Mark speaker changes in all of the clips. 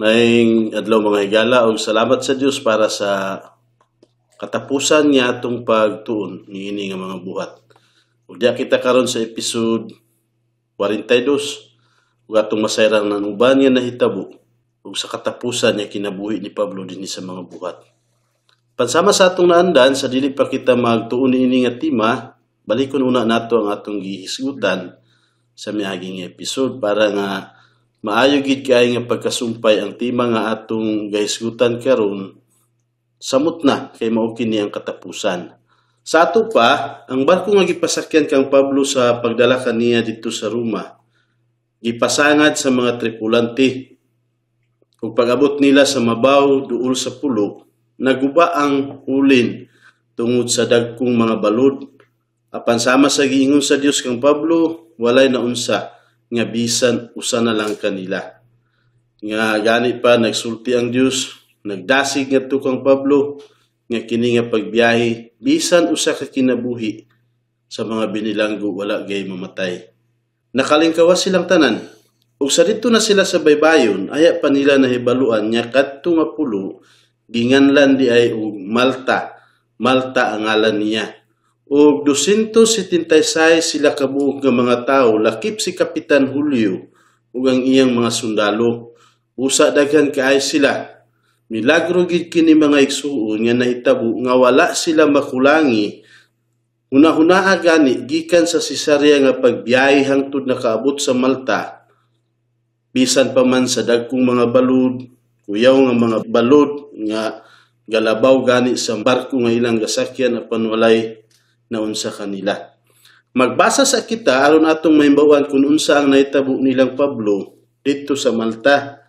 Speaker 1: Maayong adlaw, mga higala, ug salamat sa Dios para sa katapusan niya atong pagtuon niini nga mga buhat. Ug diha kita karon sa episode 42 ug atong masayran ang uban nga nahitabo ug sa katapusan niya kinabuhi ni Pablo dinhi sa mga buhat. Pansama sa atong naandan, sa dili pa kita magtuon niini nga tema, balikon una nato ang atong gihisgutan sa miaging episode para nga maayo gid kay nga pagkasumpay ang tema nga atong gahisgutan karon, samot na kay mao kini ang katapusan. Sa ato pa, ang barko nga gipasakyan kang Pablo sa pagdala kaniya didto sa Roma, gipasangad sa mga tripulante. Ug pag-abot nila sa mabaw duol sa pulo, naguba ang ulin tungod sa dagkong mga balod. Apan sama sa giingon sa Dios kang Pablo, walay naunsa nga bisan usa na lang kanila. Nga gani pa nagsulti ang Dios, nagdasig ngadto kang Pablo nga kini nga pagbiyahe bisan usa ka kinabuhi sa mga binilanggo wala gay mamatay. Nakalingkawas silang tanan. Ug sa didto na sila sa baybayon, aya pa nila nahibaluan nga kadto nga pulo ginganlan di ay og Malta. Malta ang ngalan niya. Og 276 sila kabuok nga mga tawo, lakip si Kapitan Julio ug ang iyang mga sundalo. Usa daghan kaayo sila. Milagro gid kini, mga igsuon, nga nahitabo nga wala sila makulangi. Hunahunaa gani, gikan sa Cesarea nga pagbiyahe hangtod nakaabot sa Malta, bisan pa man sa dagkong mga balud, kuyaw nga mga balod nga galabaw gani sa barko nga ilang gasakyan, apan walay naunsa kanila. Magbasa sa kita aron atong mahimbawan kung unsa ang nahitabo nilang Pablo didto sa Malta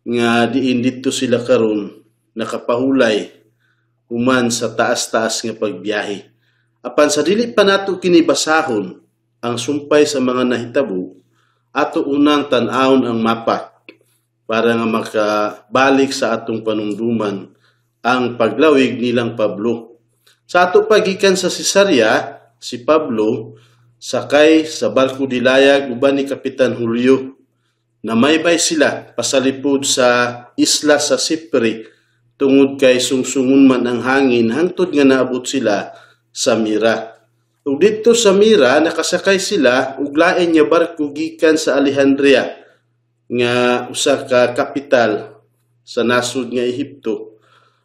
Speaker 1: nga diin didto sila karon nakapahulay human sa taas-taas nga pagbiyahe. Apan sa dili pa nato kini basahon ang sumpay sa mga nahitabo, ato unang tan-awon ang mapa para nga makabalik sa atong panumduman ang paglawig nilang Pablo. Sa ato pagikan sa Cesarea, si Pablo sakay sa barko dilayag uban ni Kapitan Julio. Namaybay sila pasalipod sa isla sa Sipre tungod kay sungsungon man ang hangin hangtod nga naabot sila sa Mira. Ug didto sa Mira nakasakay sila og lain nga barko gikan sa Alejandria nga usa ka kapital sa nasod nga Ehipto.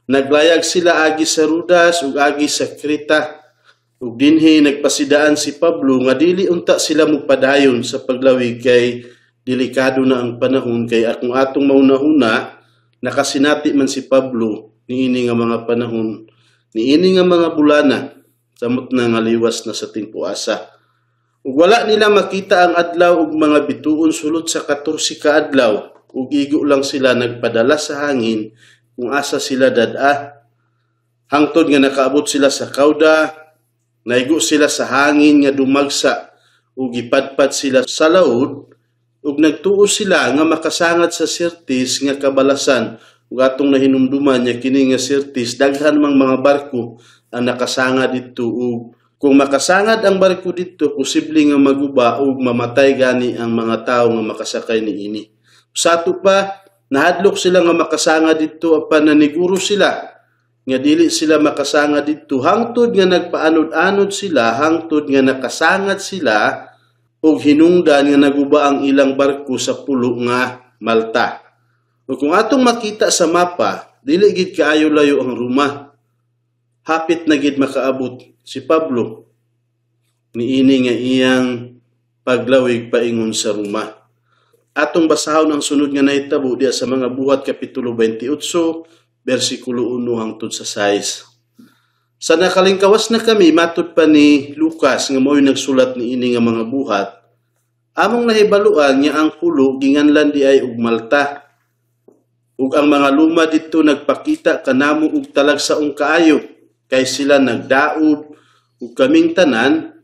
Speaker 1: Naglayag sila agi sa Rodas ug agi sa Creta. Ug dinhi nagpasidaan si Pablo nga dili unta sila mopadayon sa paglawig kay delikado na ang panahon, kay akong atong maunahuna nakasinati man si Pablo niini nga mga panahon, niini nga mga bulana, samot na nga liwas na sa tingpuasa. Ug wala nila makita ang adlaw ug mga bituon sulod sa 14 ka adlaw, ug igo lang sila nagpadala sa hangin kung asa sila dad-a. Hangtod nga nakaabot sila sa Cauda, naigo sila sa hangin nga dumagsa ug gipadpad sila sa laud, ug nagtuo sila nga makasangad sa Sirtis nga kabalasan. Ug atong nahinumduman nya kini nga Sirtis, daghan mang mga barko ang nakasangad didto, ug kung makasangad ang barko didto, posible nga maguba ug mamatay gani ang mga tawo nga makasakay niini. Sa ato pa, nahadlok sila nga makasanga didto, apan naniguro sila nga dili sila makasanga didto hangtod nga nagpaanod-anod sila hangtod nga nakasangad sila ug hinungdan nga naguba ang ilang barko sa pulo nga Malta. Ug kung atong makita sa mapa, dili gid kaayo layo ang Roma. Hapit na gid makaabot si Pablo niini nga iyang paglawig paingon sa Roma. Atong basahon ang sunod nga nahitabo diya sa mga Buhat kapitulo 28 bersikulo 1 hangtod sa 6. Sa nakalingkawas na kami, matud pa ni Lucas nga mao'y nagsulat niini nga mga buhat, among nahibaluan nga ang pulo ginganlan di ay og Malta. Ug ang mga luma didto nagpakita kanamo og talagsaong kaayo kay sila nagdaob ug kaming tanan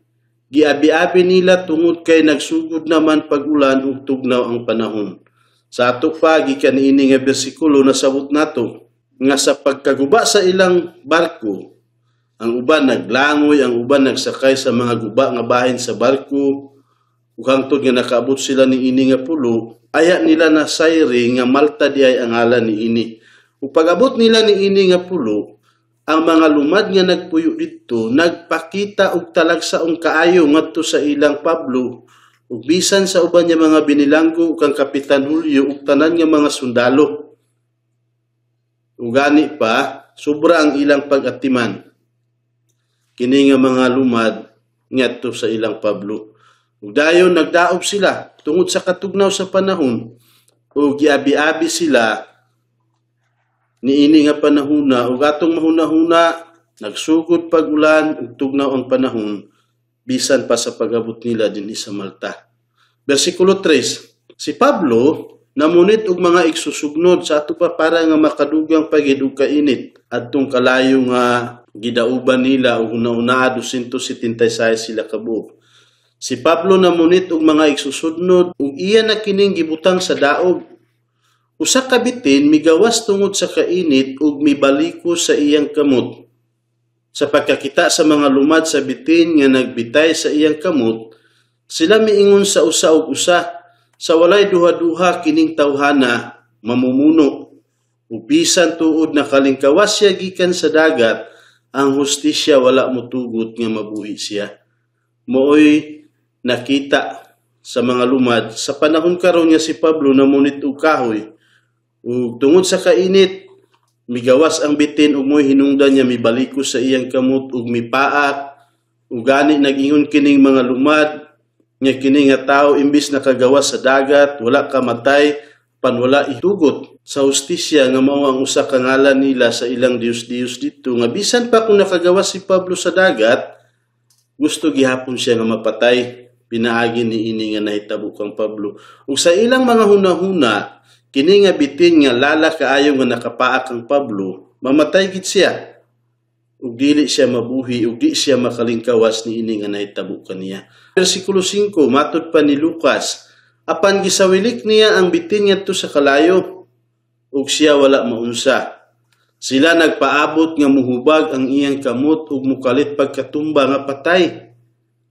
Speaker 1: giabi-abi nila tungod kay nagsugod naman pag-ulan ug tugnaw ang panahon. Sa ato pa, gikan niini nga bersikulo, nasabot nato nga sa pagkaguba sa ilang barko, ang uban naglangoy, ang uban nagsakay sa mga guba nga bahin sa barko, ug hangtod nga nakaabot sila niini nga pulo. Aya nila na sayri nga Malta di ay ang ngalan niini. Ug pag-abot nila niini nga pulo, ang mga lumad nga nagpuyo didto nagpakita og talagsaong kaayo ngadto sa ilang Pablo ug bisan sa uban niya mga binilanggo kang Kapitan Julio ug tanan nga mga sundalo. Ug gani pa, sobra ang ilang pag-atiman kini nga mga lumad ngadto sa ilang Pablo. Ug dayon nagdaob sila tungod sa katugnaw sa panahon ug giabi-abi sila niini nga panahuna ug atong mahuna-huna nagsugod pag-ulan ug tugnaw ang panahon bisan pa sa pag-abot nila dinhi sa Malta. Bersikulo 3. Si Pablo namunit og mga igsusugnod sa ato pa para nga makadugang pagid og kainit adtong kalayo nga gidauban nila ug una-una 276 sila kabuok. Si Pablo namunit og mga igsusudnod ug iya na kining gibutang sa daog. Usa ka bitin migawas tungod sa kainit ug mibaliko sa iyang kamot. Sa pagkakita sa mga lumad sa bitin nga nagbitay sa iyang kamot, sila miingon sa usa ug usa, sa walay duha-duha kining tawhana mamumuno. Ug bisan tuod nakalingkawas siya gikan sa dagat, ang hustisya wala motugot nga mabuhi siya. Mooy nakita sa mga lumad sa panahon karon nga si Pablo namunit og kahoy. Ug tungod sa kainit, migawas ang bitin ug mo'y hinungdan niya mibaliko sa iyang kamot ug mipaak. Ug gani nag-ingon kining mga lumad nga kini nga tawo imbis nakagawas sa dagat, wala kamatay, pan wala itugot sa hustisya nga mao ang usa ka ngalan nila sa ilang Diyos-Diyos didto, nga bisan pa kung nakagawas si Pablo sa dagat, gusto gihapon siya nga mapatay pinaagi niini nga nahitabo kang Pablo. Ug sa ilang mga hunahuna, kini nga bitin nga lala kaayo nga nakapaak kang Pablo, mamatay gid siya ug dili siya mabuhi ug di siya makalingkawas niini nga nahitabo kaniya. Versikulo 5, matud pa ni Lucas, apan gisawilik niya ang bitin ngadto sa kalayo ug siya wala maunsa. Sila nagpaabot nga muhubag ang iyang kamot ug mukalit pagkatumba nga patay.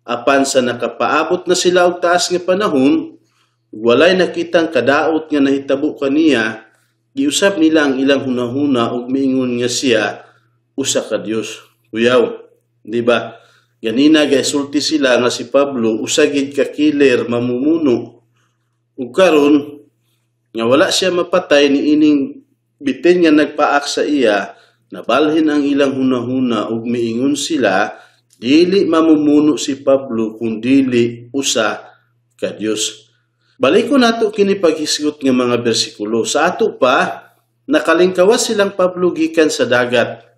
Speaker 1: Apan sa nakapaabot na sila og taas nga panahon, walay nakitang kadaot nga nahitabo kaniya, giusab nila ang ilang hunahuna ug miingon nga siya usa ka Dios. Kuyaw, di ba? Ganina gaisulti sila nga si Pablo usa gid ka killer, mamumuno. Ug karon nga wala siya mapatay niining bitin nga nagpaak sa iya, nabalhin ang ilang hunahuna ug miingon sila dili mamumuno si Pablo kung dili usa ka Dios. Baliko nato kini paghisgot nga mga bersikulo. Sa ato pa, nakalingkawas silang Pablo gikan sa dagat.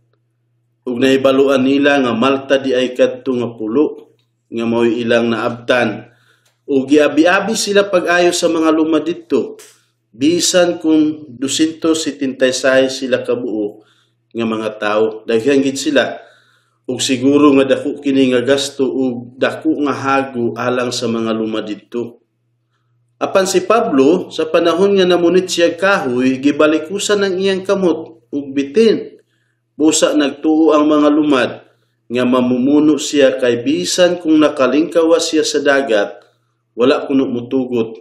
Speaker 1: Ug nahibaluan nila nga Malta di ay kadto nga pulo nga mao'y ilang naabtan. Ug giabi-abi sila pag-ayo sa mga lumad didto, bisan kung 276 sila kabuo nga mga tawo. Daghan gid sila. Ug siguro nga dako kini nga gasto ug dako nga hago alang sa mga lumad didto. Apan si Pablo, sa panahon nga namunit siya kahoy, gibalikusan ang iyang kamot ug bitin. Busa nagtuo ang mga lumad nga mamumuno siya kay bisan kung nakalingkawas siya sa dagat, wala kuno mutugot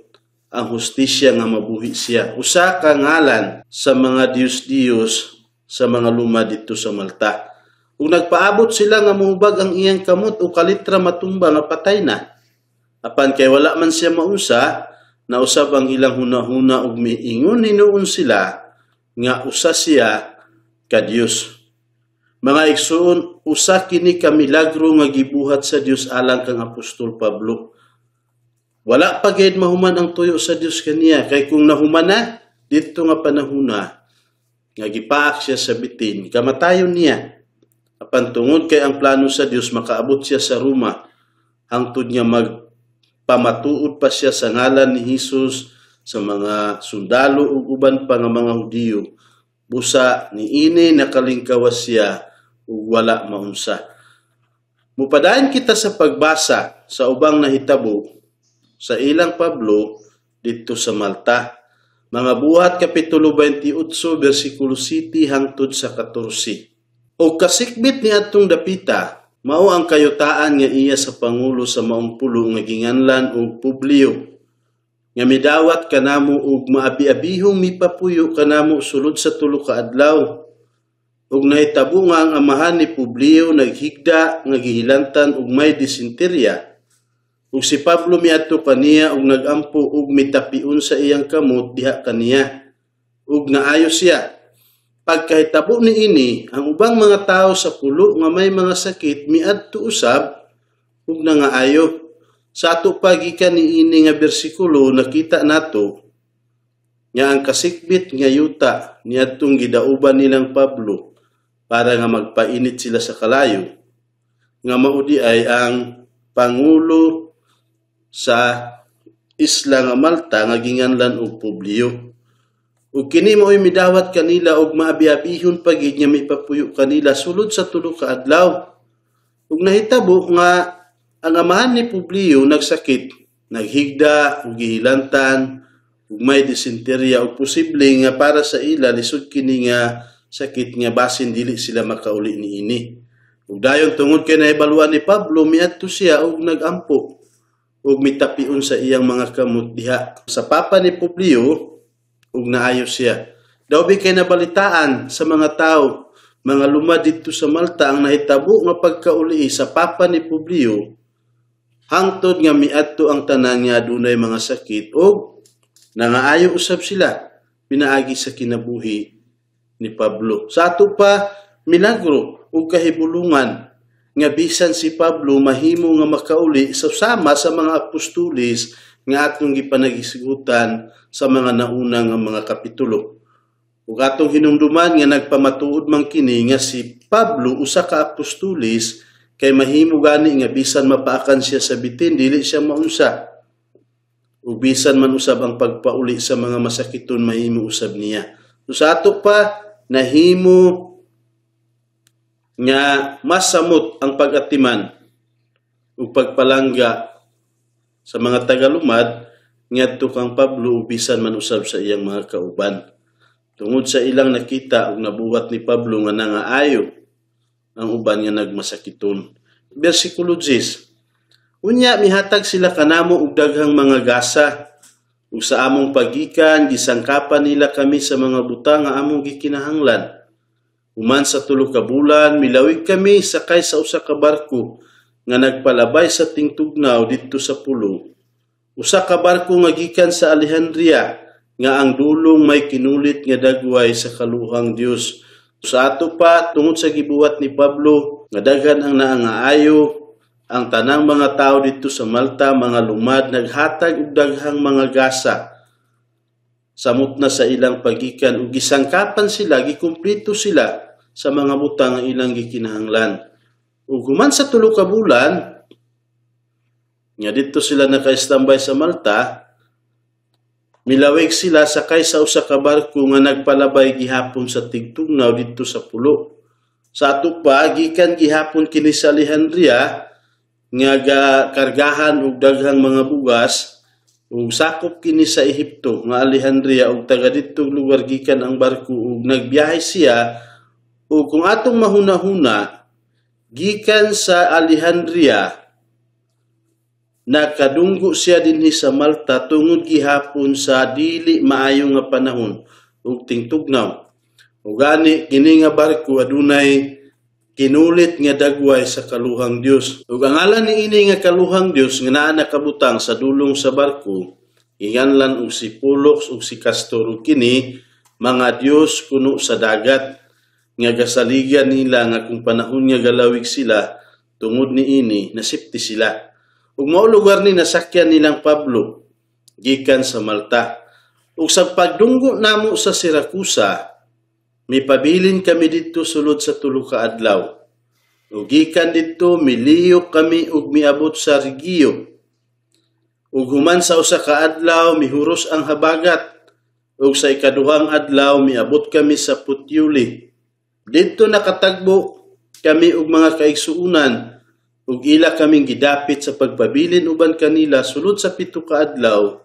Speaker 1: ang hustisya nga mabuhi siya. Usa ka ngalan sa mga Diyos-Diyos sa mga lumad didto sa Malta. Ug nagpaabot sila nga muhubag ang iyang kamot o kalitra matumba nga patay na. Apan kay wala man siya maunsa, nausab ang ilang hunahuna ug miingon hinuon sila nga usa siya ka Dios. Mga igsoon, usa kini ka milagro nga gibuhat sa Dios alang kang Apostol Pablo. Wala pa gid mahuman ang tuyo sa Dios kaniya, kay kung nahuman na didto nga panahona nga gipaak siya sa bitin, kamatayon niya. Apan tungod kay ang plano sa Dios makaabot siya sa Roma, hangtod nga magpamatuod pa siya sa ngalan ni Hesus sa mga sundalo ug uban pa nga mga Hudiyo, busa niini nakalingkawas siya ug wala maunsa. Mupadayon kita sa pagbasa sa ubang nahitabo sa ilang Pablo didto sa Malta. Mga Buhat kapitulo 28 bersikulo 7 hangtod sa 14. Og kasikbit ni adtong dapita, mao ang kayutaan nga iya sa pangulo sa maong pulo nga ginganlan og Publio. Nga midawat kanamo ug maabi-abihong mipapuyo kanamo sulod sa 3 ka adlaw. Ug nahitabo nga ang amahan ni Publio naghigda nga gihilantan ug may disenterya. Ug si Pablo miadto kaniya ug nagampo ug mitapion sa iyang kamot diha kaniya. Ug naayo siya. Pagkahitabo niini, ang ubang mga tawo sa pulo nga may mga sakit miadto usab ug nangaayo. Sa ato pa gikan niini nga bersikulo nakita nato nga ang kasikbit nga yuta niadtong gidauban nilang Pablo para nga magpainit sila sa kalayo, nga mao di ay ang pangulo sa isla nga Malta nga ginganlan og Publio. Ug kini mao'y midawat kanila og maabi-abihon pa gid nga mipapuyo kanila sulod sa 3 ka adlaw. Ug nahitabo nga ang amahan ni Publio nagsakit, naghigda ug gihilantan ug may disenterya ug posible nga para sa ila lisod kini nga sakit nga basin dili sila makauli niini. Ug dayon tungod kay nahibaluan ni Pablo, miadto siya ug nagampo ug mitapion sa iyang mga kamot diha sa papa ni Publio ug naayo siya. Daw bi kay nabalitaan sa mga tawo, mga lumad didto sa Malta ang nahitabo nga pagkauli sa papa ni Publio, hangtod nga miadto ang tanan nga adunay mga sakit ug nangaayo usab sila pinaagi sa kinabuhi ni Pablo. Sa ato pa milagro ug kahibulungan nga bisan si Pablo mahimo nga makauli sa sama sa mga apostoles nga atong gipanagisgutan sa mga nauna nga mga kapitulo. Ug atong hinumduman nga nagpamatuod man kini nga si Pablo usa ka apostoles kay mahimo gani nga bisan mapaakan siya sa bitin dili siya maunsa. Ug bisan man usab ang pagpauli sa mga masakiton mahimo usab niya. So sa ato pa nahimo nga mas samot ang pag-atiman ug pagpalangga sa mga tagalumad ngadto kang Pablo bisan man usab sa iyang mga kauban. Tungod sa ilang nakita ug nabuhat ni Pablo nga nangaayo ang uban nga nagmasakiton. Bersikulo 10. Unya mihatag sila kanamo og daghang mga gasa ug sa among pagikan gisangkapan nila kami sa mga butang nga among gikinahanglan. Human sa 3 ka bulan milawig kami sakay sa usa ka barko nga nagpalabay sa tingtugnaw didto sa pulo. Usa ka barko nga gikan sa Alejandria nga ang dulong may kinulit nga dagway sa kaluhang Dios. Sa ato pa tungod sa gibuhat ni Pablo nga daghan ang naangaayo, ang tanang mga tawo didto sa Malta mga lumad naghatag og daghang mga gasa samot na sa ilang pagikan ug gisangkapan sila, gikumpleto sila sa mga butang nga ilang gikinahanglan. Ug human sa 3 ka bulan nga didto sila naka-standby sa Malta, milawig sila sakay sa usa ka barko nga nagpalabay gihapon sa tigtugnaw didto sa pulo. Sa ato pa gikan gihapon kini sa Alejandria nga kargahan og daghang mga bugas ug sakop kini sa Ehipto nga Alejandria ug taga didtong lugar gikan ang barko ug nagbiyahe siya. Ug kung atong mahuna-huna gikan sa Alejandria nakadunggo siya dinhi sa Malta tungod gihapon sa dili maayo nga panahon ug tingtugnaw. Ug gani kini nga barko adunay kinulit nga dagway sa kaluhang Dios. Ug ang ngalan niini nga kaluhang Dios nga naa nakabutang sa dulong sa barko giganlan og si Pollux ug si Castor, ug kini mga dios kuno sa dagat nga gasaligan nila nga kung panahon nga galawig sila tungod niini nasipti sila. Ug mao lugar ni nasakyan nilang Pablo gikan sa Malta. Ug sa pagdunggo namo sa Siracusa, mipabilin kami didto sulod sa 3 ka adlaw. Ug gikan didto miliyok kami ug miabot sa Regio. Ug human sa usa ka adlaw mihuros ang habagat. Ug sa ikaduhang adlaw miabot kami sa Puteoli. Didto nakatagbo kami og mga kaigsuonan ug ila kaming gidapit sa pagpabilin uban kanila sulod sa 7 ka adlaw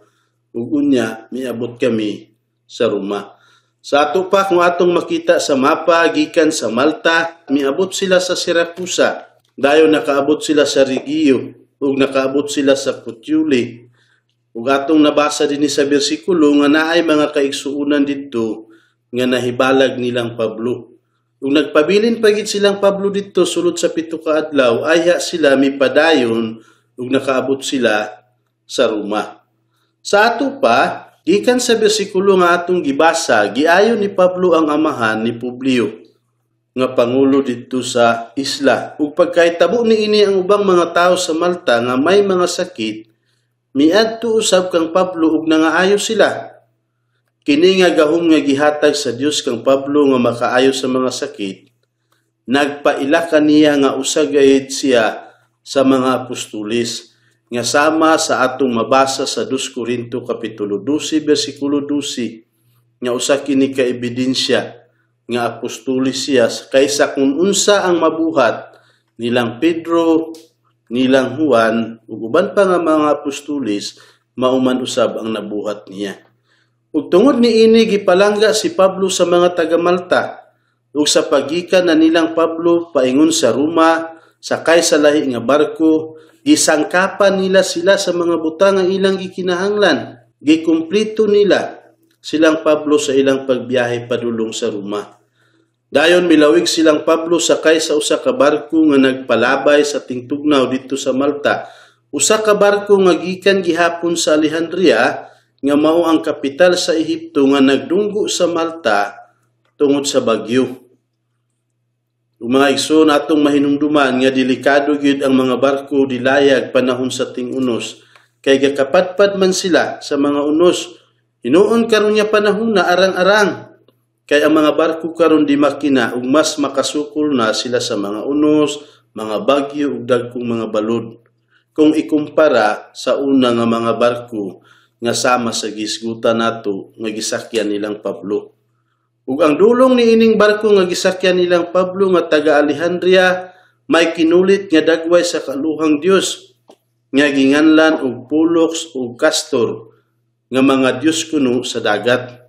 Speaker 1: ug unya miabot kami sa Roma. Sa ato pa kung atong makita sa mapa gikan sa Malta miabot sila sa Siracusa, dayon nakaabot sila sa Regio ug nakaabot sila sa Puteoli. Ug atong nabasa dinhi sa bersikulo nga naay mga kaigsuonan didto nga nahibalag nilang Pablo. Ug nagpabilin pa gid silang Pablo didto sulod sa 7 ka adlaw, ayha sila mipadayon ug nakaabot sila sa Roma. Sa ato pa, gikan sa bersikulo nga atong gibasa, giayo ni Pablo ang amahan ni Publio nga pangulo didto sa isla. Ug pagkahitabo niini ang ubang mga tawo sa Malta nga may mga sakit, miadto usab kang Pablo ug nangaayo sila. Kini nga gahom nga gihatag sa Dios kang Pablo nga makaayo sa mga sakit, nagpaila kaniya nga usa gayud siya sa mga apostoles, nga sama sa atong mabasa sa 2 Korinto kapitulo 12 bersikulo 12, nga usa kini ka ebidensya nga apostoles siya kaysa kung unsa ang mabuhat nilang Pedro, nilang Juan ug uban pa nga mga apostoles, mauman usab ang nabuhat niya. Ug tungod niini gipalangga si Pablo sa mga taga Malta, ug sa paggikan na nilang Pablo paingon sa Roma sakay sa lahi nga barko, gisangkapan nila sila sa mga butang nga ilang gikinahanglan. Gikumpleto nila silang Pablo sa ilang pagbiyahe padulong sa Roma. Dayon milawig silang Pablo sakay sa usa ka barko nga nagpalabay sa tingtugnaw didto sa Malta. Usa ka barko nga gikan gihapon sa Alejandria nga mao ang kapital sa Ehipto nga nagdunggo sa Malta tungod sa bagyo. Ug mga igsoon, atong mahinumduman nga delikado gyud ang mga barko dilayag panahon sa ting-unos kay gakapadpad man sila sa mga unos. Hinuon karon nga panahon na arang-arang kay ang mga barko karon di makina ug mas makasukol na sila sa mga unos, mga bagyo ug dagkong mga balod kung ikumpara sa una nga mga barko nga sama sa gisgutan nato nga gisakyan nilang Pablo. Ug ang dulong niining barko nga gisakyan nilang Pablo nga taga Alejandria may kinulit nga dagway sa kaluhang Dios nga ginganlan og Pollux ug Castor nga mga dios kuno sa dagat.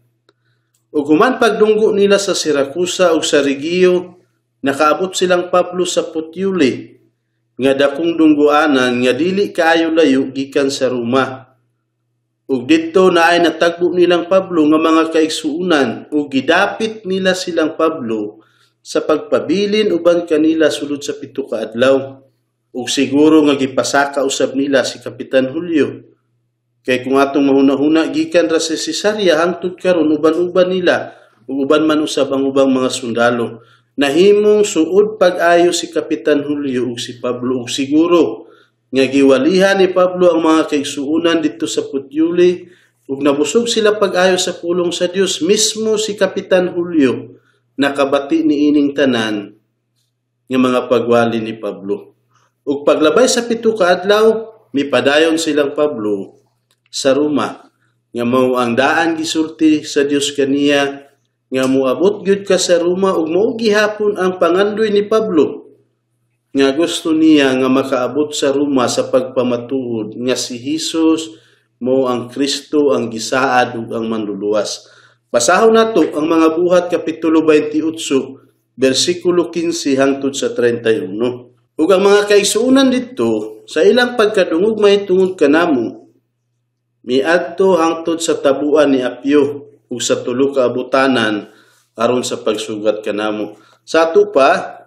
Speaker 1: Ug human pagdunggo nila sa Siracusa ug sa Regio, nakaabot silang Pablo sa Puteoli nga dakong dunggoanan nga dili kaayo layo gikan sa Roma. Ug didto naay natagbo nilang Pablo nga mga kaigsuonan ug gidapit nila silang Pablo sa pagpabilin uban kanila sulod sa 7 ka adlaw. Ug siguro nga gipasaka usab nila si Kapitan Julio. Kay kung atong mahuna-huna gikan ra sa Cesarea hangtod karon uban-uban nila ug uban man usab ang ubang mga sundalo. Nahimong suod pag-ayo si Kapitan Julio ug si Pablo ug siguro nga giwalihan ni Pablo ang mga kaigsuonan didto sa Puteoli ug nabusog sila pag-ayo sa pulong sa Dios. Mismo si Kapitan Julio nakabati niining tanan nga mga pagwali ni Pablo. Ug paglabay sa 7 ka adlaw mipadayon silang Pablo sa Roma nga mao ang daan gisulti sa Dios kaniya nga moabot gyud ka sa Roma ug mao gihapon ang pangandoy ni Pablo nga gusto niya nga makaabot sa Roma sa pagpamatuod nga si Hesus mo ang Kristo, ang gisaad ug ang manluluwas. Basahon nato ang mga Buhat kapitulo 28 bersikulo 15 hangtod sa 31. Ug ang mga kaigsuonan didto sa ilang pagkadungog mahitungod kanamo miadto hangtod sa tabuan ni Apio ug sa tulo ka abutanan aron sa pagsugat kanamo. Sa ato pa,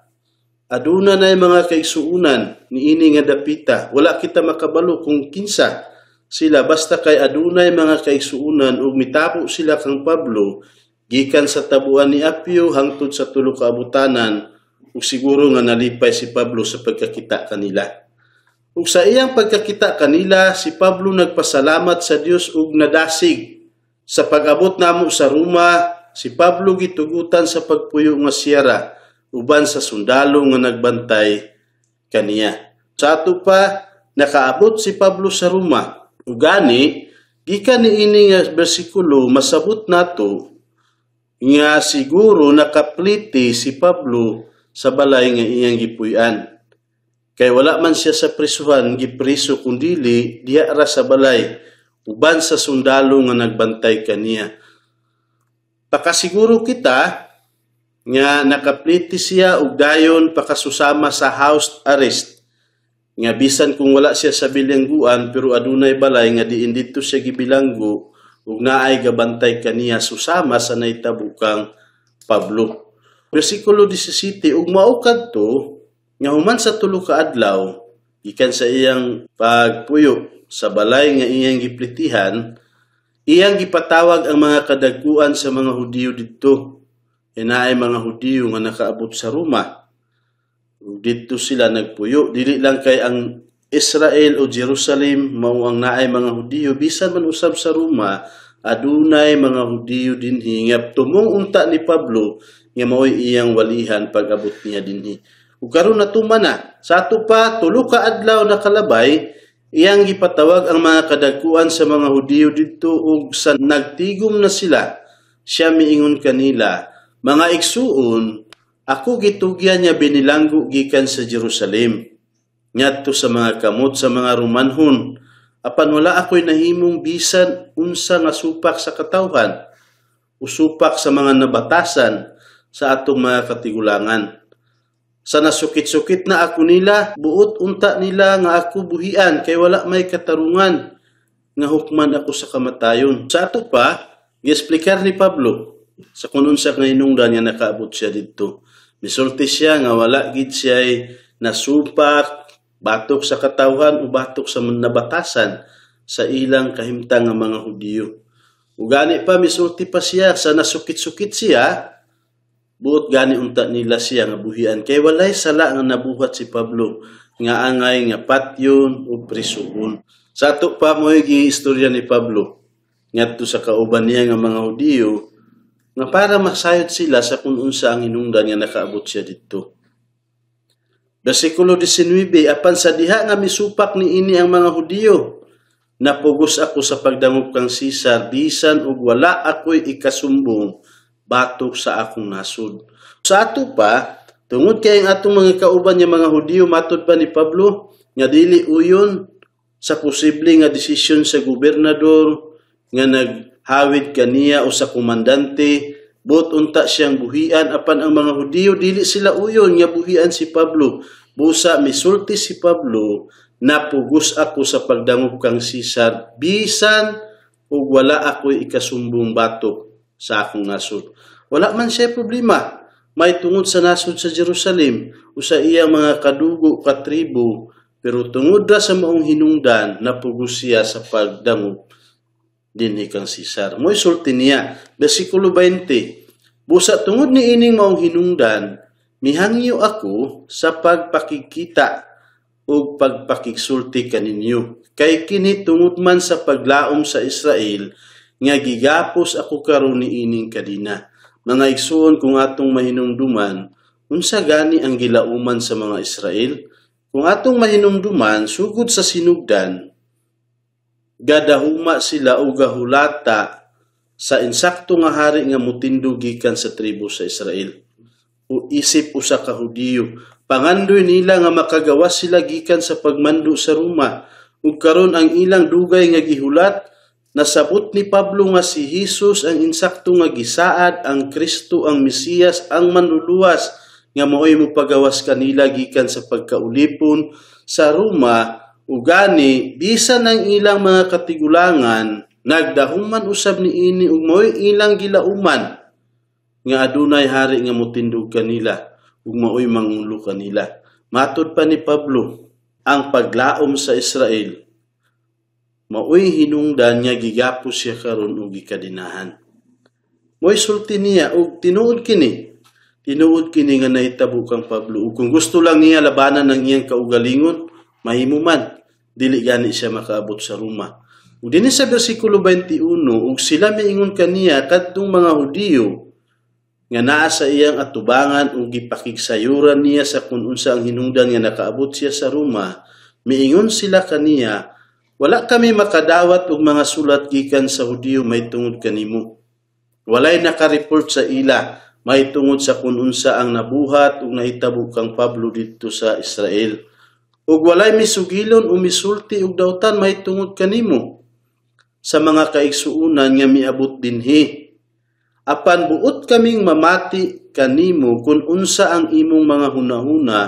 Speaker 1: aduna nay mga kaigsuonan niini nga dapita. Wala kita makabalo kung kinsa sila, basta kay adunay mga kaigsuonan ug mitabo sila kang Pablo gikan sa tabuan ni Apio hangtod sa tulo ka abutanan ug siguro nga nalipay si Pablo sa pagkakita kanila. Ug sa iyang pagkakita kanila, si Pablo nagpasalamat sa Dios ug nadasig. Sa pag-abot namo sa Roma, si Pablo gitugutan sa pagpuyo nga siyara uban sa sundalo nga nagbantay kaniya. Sa ato pa, nakaabot si Pablo sa Roma. Ugani, gikan niini nga bersikulo, masabot nato nga siguro nakapliti si Pablo sa balay nga iyang gipuy-an. Kay wala man siya sa prisuhan gipriso kundili diha ra sa balay uban sa sundalo nga nagbantay kaniya. Pakasiguro kita nga nakapliti siya og dayon pakasusama sa house arrest Nga bisan kung wala siya sa bilangguan, pero adunay balay nga diin didto siya gibilanggo ug naay gabantay kaniya, susama sa nahitabo kang Pablo. Versikulo 17, ug mao kadto nga human sa 3 ka adlaw gikan sa iyang pagpuyo sa balay nga iyang giplitihan, iyang gipatawag ang mga kadagkuan sa mga Hudiyo didto. Naay mga Hudiyo nga nakaabot sa Roma. Ug didto sila nagpuyo. Dili lang kay ang Israel o Jerusalem mao ang naay mga Hudiyo, bisan man usab sa Roma adunay mga Hudiyo dinhi nga tumong unta ni Pablo nga maoy iyang walihan pag-abot niya dinhi. Ug karon natuman na sa ato pa 3 ka adlaw nakalabay, iyang gipatawag ang mga kadagkuan sa mga Hudiyo didto, ug sa nagtigom na sila, siya miingon kanila, "Mga igsuon, ako gitugyan niya binilanggo gikan sa Jerusalem ngadto sa mga kamot sa mga Romanhon, apan wala ako'y nahimong bisan unsa nga supak sa katawhan o supak sa mga nabatasan sa atong mga katigulangan. Sa nasukit-sukit na ako nila, buot unta nila nga ako buhian kay wala may katarungan nga hukman ako sa kamatayon." Sa ato pa, giexplikar ni Pablo sa kung unsa nga hinungdan nga nakaabot siya didto. Misulti siya nga wala gid siya nasupak batok sa katawhan o batok sa nabatasan sa ilang kahimtang nga mga Hudiyo. Ug gani pa misulti pa siya sa nasukit-sukit siya, buot gani unta nila siya nga buhian kay walay sala nga nabuhat si Pablo nga angay nga patyon o prisuon. Sa ato pa mo'y giistorya ni Pablo ngadto sa kauban niya nga mga Hudiyo nga para masayod sila sa kung unsa ang hinungdan nga nakaabot siya didto. Versikulo 19, apan sa diha nga misupak niini ang mga Hudiyo, napugos ako sa pagdangop kang Cesar bisan og wala ako'y ikasumbong batok sa akong nasod. Sa ato pa, tungod kay ang atong mga kauban nga mga Hudiyo, matod pa ni Pablo nga dili uyon sa posible nga desisyon sa gobernador nga naghawid kaniya o sa komandante, buot unta siyang buhian, apan ang mga Hudiyo dili sila uyon nga buhian si Pablo. Busa misulti si Pablo, napugos ako sa pagdangop kang Cesar bisan ug wala ako'y ikasumbong batok sa akong nasod. Wala man siya problema may tungod sa nasod sa Jerusalem o sa iyang mga kadugo katribo, pero tungod ra sa maong hinungdan napugos siya sa pagdangop dinhi kang Cesar. Mo'y sulti niya, versikulo 20, busa tungod ni ining maong hinungdan, mihangyo ako sa pagpakigkita ug pagpakigsulti kaninyo. Kay kini tungod man sa paglaom sa Israel nga gigapos ako karon niining kadina. Mga igsuon, kung atong mahinumduman, unsa gani ang gilauman sa mga Israel? Kung atong mahinumduman, sugod sa sinugdan, gadahuma sila o gahulata sa insakto nga hari nga mutindog gikan sa tribo sa Israel. O isip usa ka Hudiyo, pangandoy nila nga makagawas sila gikan sa pagmando sa Roma. Ug karon ang ilang dugay nga gihulat, nasabot ni Pablo nga si Jesus ang insakto nga gisaad, ang Kristo, ang Mesiyas, ang manluluwas nga maoy mopagawas kanila gikan sa pagkaulipon sa Roma. Ugani bisan ang ilang mga katigulangan nagdahuman usab niini ug maoy ilang gilauman nga adunay hari nga motindog kanila ug maoy mangulo kanila. Matod pa ni Pablo, ang paglaom sa Israel maoy hinungdan nga gigapos siya karon og gikadinahan. Mo'y sulti niya og tinuod kini. Tinuod kini nga nahitabo kang Pablo. Ug kung gusto lang niya labanan ang iyang kaugalingon, mahimo man. Dili gani siya makaabot sa Roma. Ug dinhi sa bersikulo 21, ug sila miingon kaniya kadtong mga Hudiyo nga naa sa iyang atubangan ug gipakigsayuran niya sa kun unsa ang hinungdan nga nakaabot siya sa Roma, miingon sila kaniya, "Wala kami makadawat og mga sulat gikan sa Hudiyo may tungod kanimo." Walay nakareport sa ila may tungod sa kun unsa ang nabuhat ug nahitabo kang Pablo didto sa Israel. Ug walay misugilon o misulti og dautan may tungod kanimo sa mga kaigsuonan nga miabot dinhi. Apan buot kaming mamati kanimo kung unsa ang imong mga hunahuna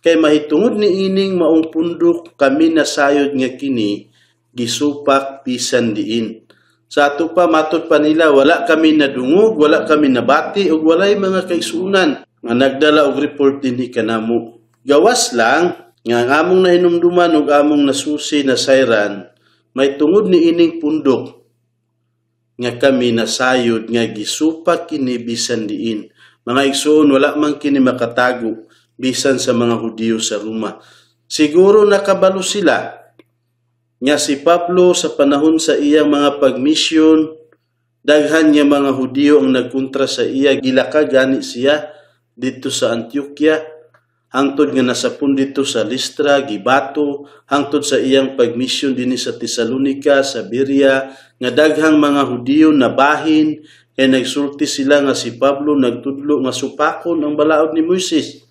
Speaker 1: Kay mahitungod ni ining maong pundok kami nasayod nga kini gisupak bisan diin. Sa ato pa, matod pa nila, wala kami nadungog, wala kami nabati ug walay mga kaigsuonan nga nagdala og report dinhi kanamo. Gawas lang nga ang among nahinumduman ug among nasusi na sayran may tungod ni ining pundok nga kami nasayod nga gisupak kini bisan diin. Mga igsoon, wala man kini makatago bisan sa mga Hudiyo sa Roma. Siguro nakabalo sila nga si Pablo sa panahon sa iyang mga pagmisyon, daghan nga mga Hudiyo ang nagkontra sa iya, gilaka gani siya didto sa Antioquia, hangtod nga nasapon didto sa Listra, gibato, hangtod sa iyang pagmisyon dinhi sa Tesalonica, sa Berea, nga daghang mga Hudiyo nabahin kay nagsulti sila nga si Pablo nagtudlo nga supakon ang balaod ni Moises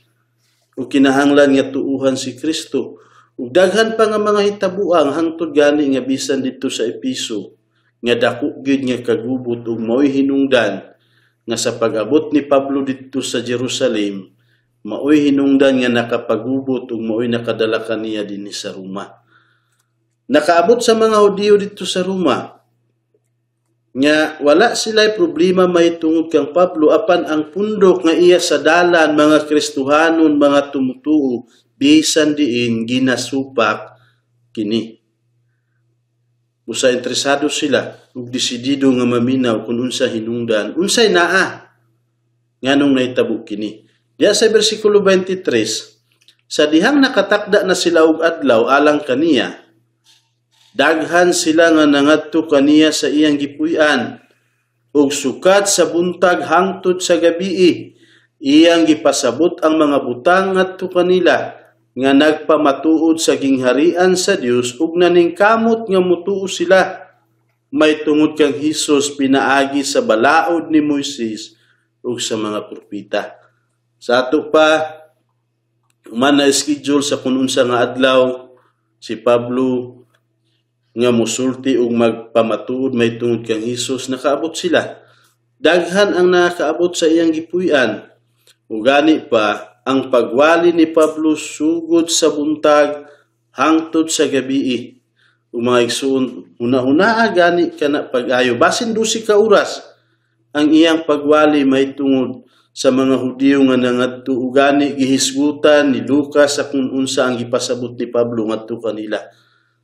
Speaker 1: ug kinahanglan nga tuuhan si Kristo. Ug daghan pa nga mga hitabuang hangtod gani nga bisan didto sa Epeso nga dako gyud nga kagubot ug mao'y hinungdan nga sa pag-abot ni Pablo didto sa Jerusalem, mao'y hinungdan nga nakapagubot ug mao'y nakadala kaniya dinhi sa Roma. Nakaabot sa mga Hudiyo didto sa Roma nga wala sila'y problema mahitungod kang Pablo, apan ang pundok nga iya sa dalan mga Kristohanon, mga tumutuo, bisan diin ginasupak kini. Busa interesado sila ug desidido nga maminaw kung unsa hinungdan, unsay naa nganong nahitabo kini. Diya sa bersikulo 23, sa dihang nakatakda na sila og adlaw alang kaniya, daghan sila nga nangadto kaniya sa iyang gipuy-an, ug sukad sa buntag hangtod sa gabii iyang gipasabot ang mga butang ngadto kanila nga nagpamatuod sa gingharian sa Dios, ug naningkamot nga mutuo sila may tungod kang Hesus pinaagi sa balaod ni Moises ug sa mga propeta. Sa ato pa, human na schedule sa kung unsa nga adlaw si Pablo nga musulti ug magpamatuod may tungod kang Hesus, nakaabot sila. Daghan ang nakaabot sa iyang gipuy-an. Ug gani pa ang pagwali ni Pablo sugod sa buntag hangtod sa gabii. Ug mga igsoon, huna-hunaa gani kana pag-ayo. Basin 12 ka oras ang iyang pagwali may tungod sa mga Hudiyo nga nangadto, ug gani gihisgutan ni Lucas sa kung unsa ang gipasabot ni Pablo ngadto kanila.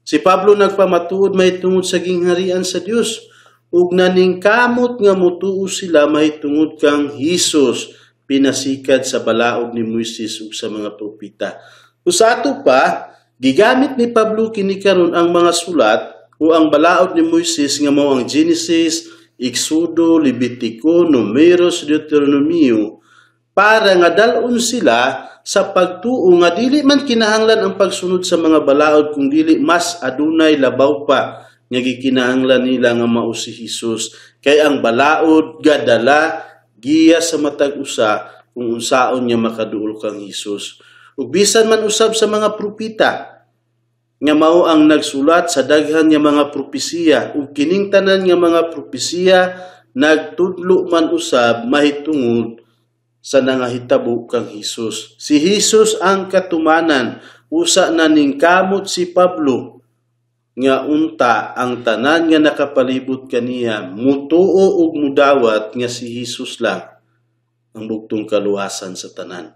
Speaker 1: Si Pablo nagpamatuod mahitungod sa gingharian sa Dios ug naningkamot nga mutuo sila mahitungod kang Hesus pinasikad sa balaod ni Moises ug sa mga propeta. Ug sa ato pa, gigamit ni Pablo kini karon ang mga sulat o ang balaod ni Moises nga mao ang Genesis, Exodo, Levitico, Numeros, Deuteronomio, para nga dal-on sila sa pagtuo nga dili man kinahanglan ang pagsunod sa mga balaod kung dili mas adunay labaw pa nga gikinahanglan nila nga mao si Hesus, kay ang balaod gadala giya sa matag usa kung unsaon nga makaduol kang Hesus. Ug bisan man usab sa mga propeta nga mao ang nagsulat sa daghan nga mga propesiya, ug kining tanan nga mga propesiya nagtudlo man usab mahitungod sa nangahitabo kang Hesus. Si Hesus ang katumanan. Usa na ningkamot si Pablo nga unta ang tanan nga nakapalibot kaniya mutuo ug mudawat nga si Hesus lang ang bugtong kaluwasan sa tanan.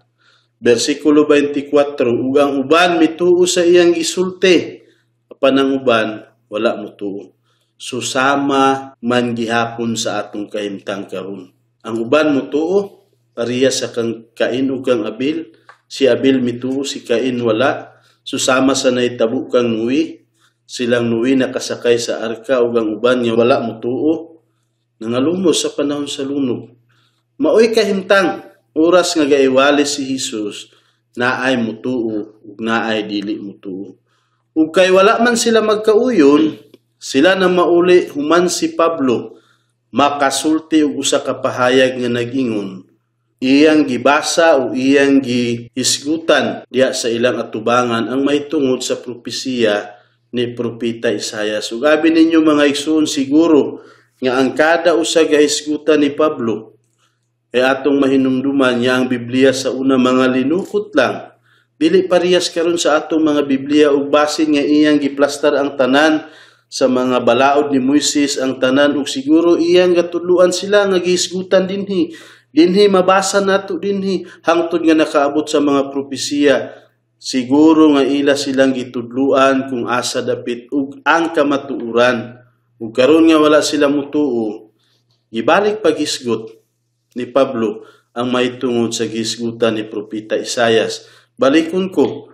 Speaker 1: Bersikulo 24, ug ang uban mituo sa iyang gisulti, apan ang uban wala mutuo. Susama man gihapon sa atong kahimtang karon. Ang uban mutuo pareha sa kang Cain ug kang Abel. Si Abel mituo, si Cain wala. Susama sa nahitabo kang Noe, silang Noe nakasakay sa arka ug ang uban nga wala mutuo nangalumos sa panahon sa lunog. Maoy kahimtang oras nga gaiwali si Hesus, naay mutuo ug naay dili mutuo. Ug kay wala man sila magkauyon, sila na mauli human si Pablo makasulti og usa ka pahayag nga nag-ingon, iyang gibasa o iyang gihisgutan diha sa ilang atubangan ang mahitungod sa propesiya ni Propeta Isayas. Ug abi ninyo, mga igsoon, siguro nga ang kada usa gahisgutan ni Pablo ay atong mahinumduman niya ang Biblia sa una mga linukot lang. Dili parehas karon sa atong mga Biblia ug basin nga iyang giplastar ang tanan sa mga balaod ni Moises, ang tanan, ug siguro iyang gatudluan sila nga gihisgutan dinhi. Dinhi mabasa nato dinhi hangtod nga nakaabot sa mga propesiya. Siguro nga ila silang gitudluan kung asa dapit ug ang kamatuoran. Ug karon nga wala sila mutuo, gibalik paghisgot ni Pablo ang mahitungod sa gihisgutan ni Propeta Isayas. Balikon ko.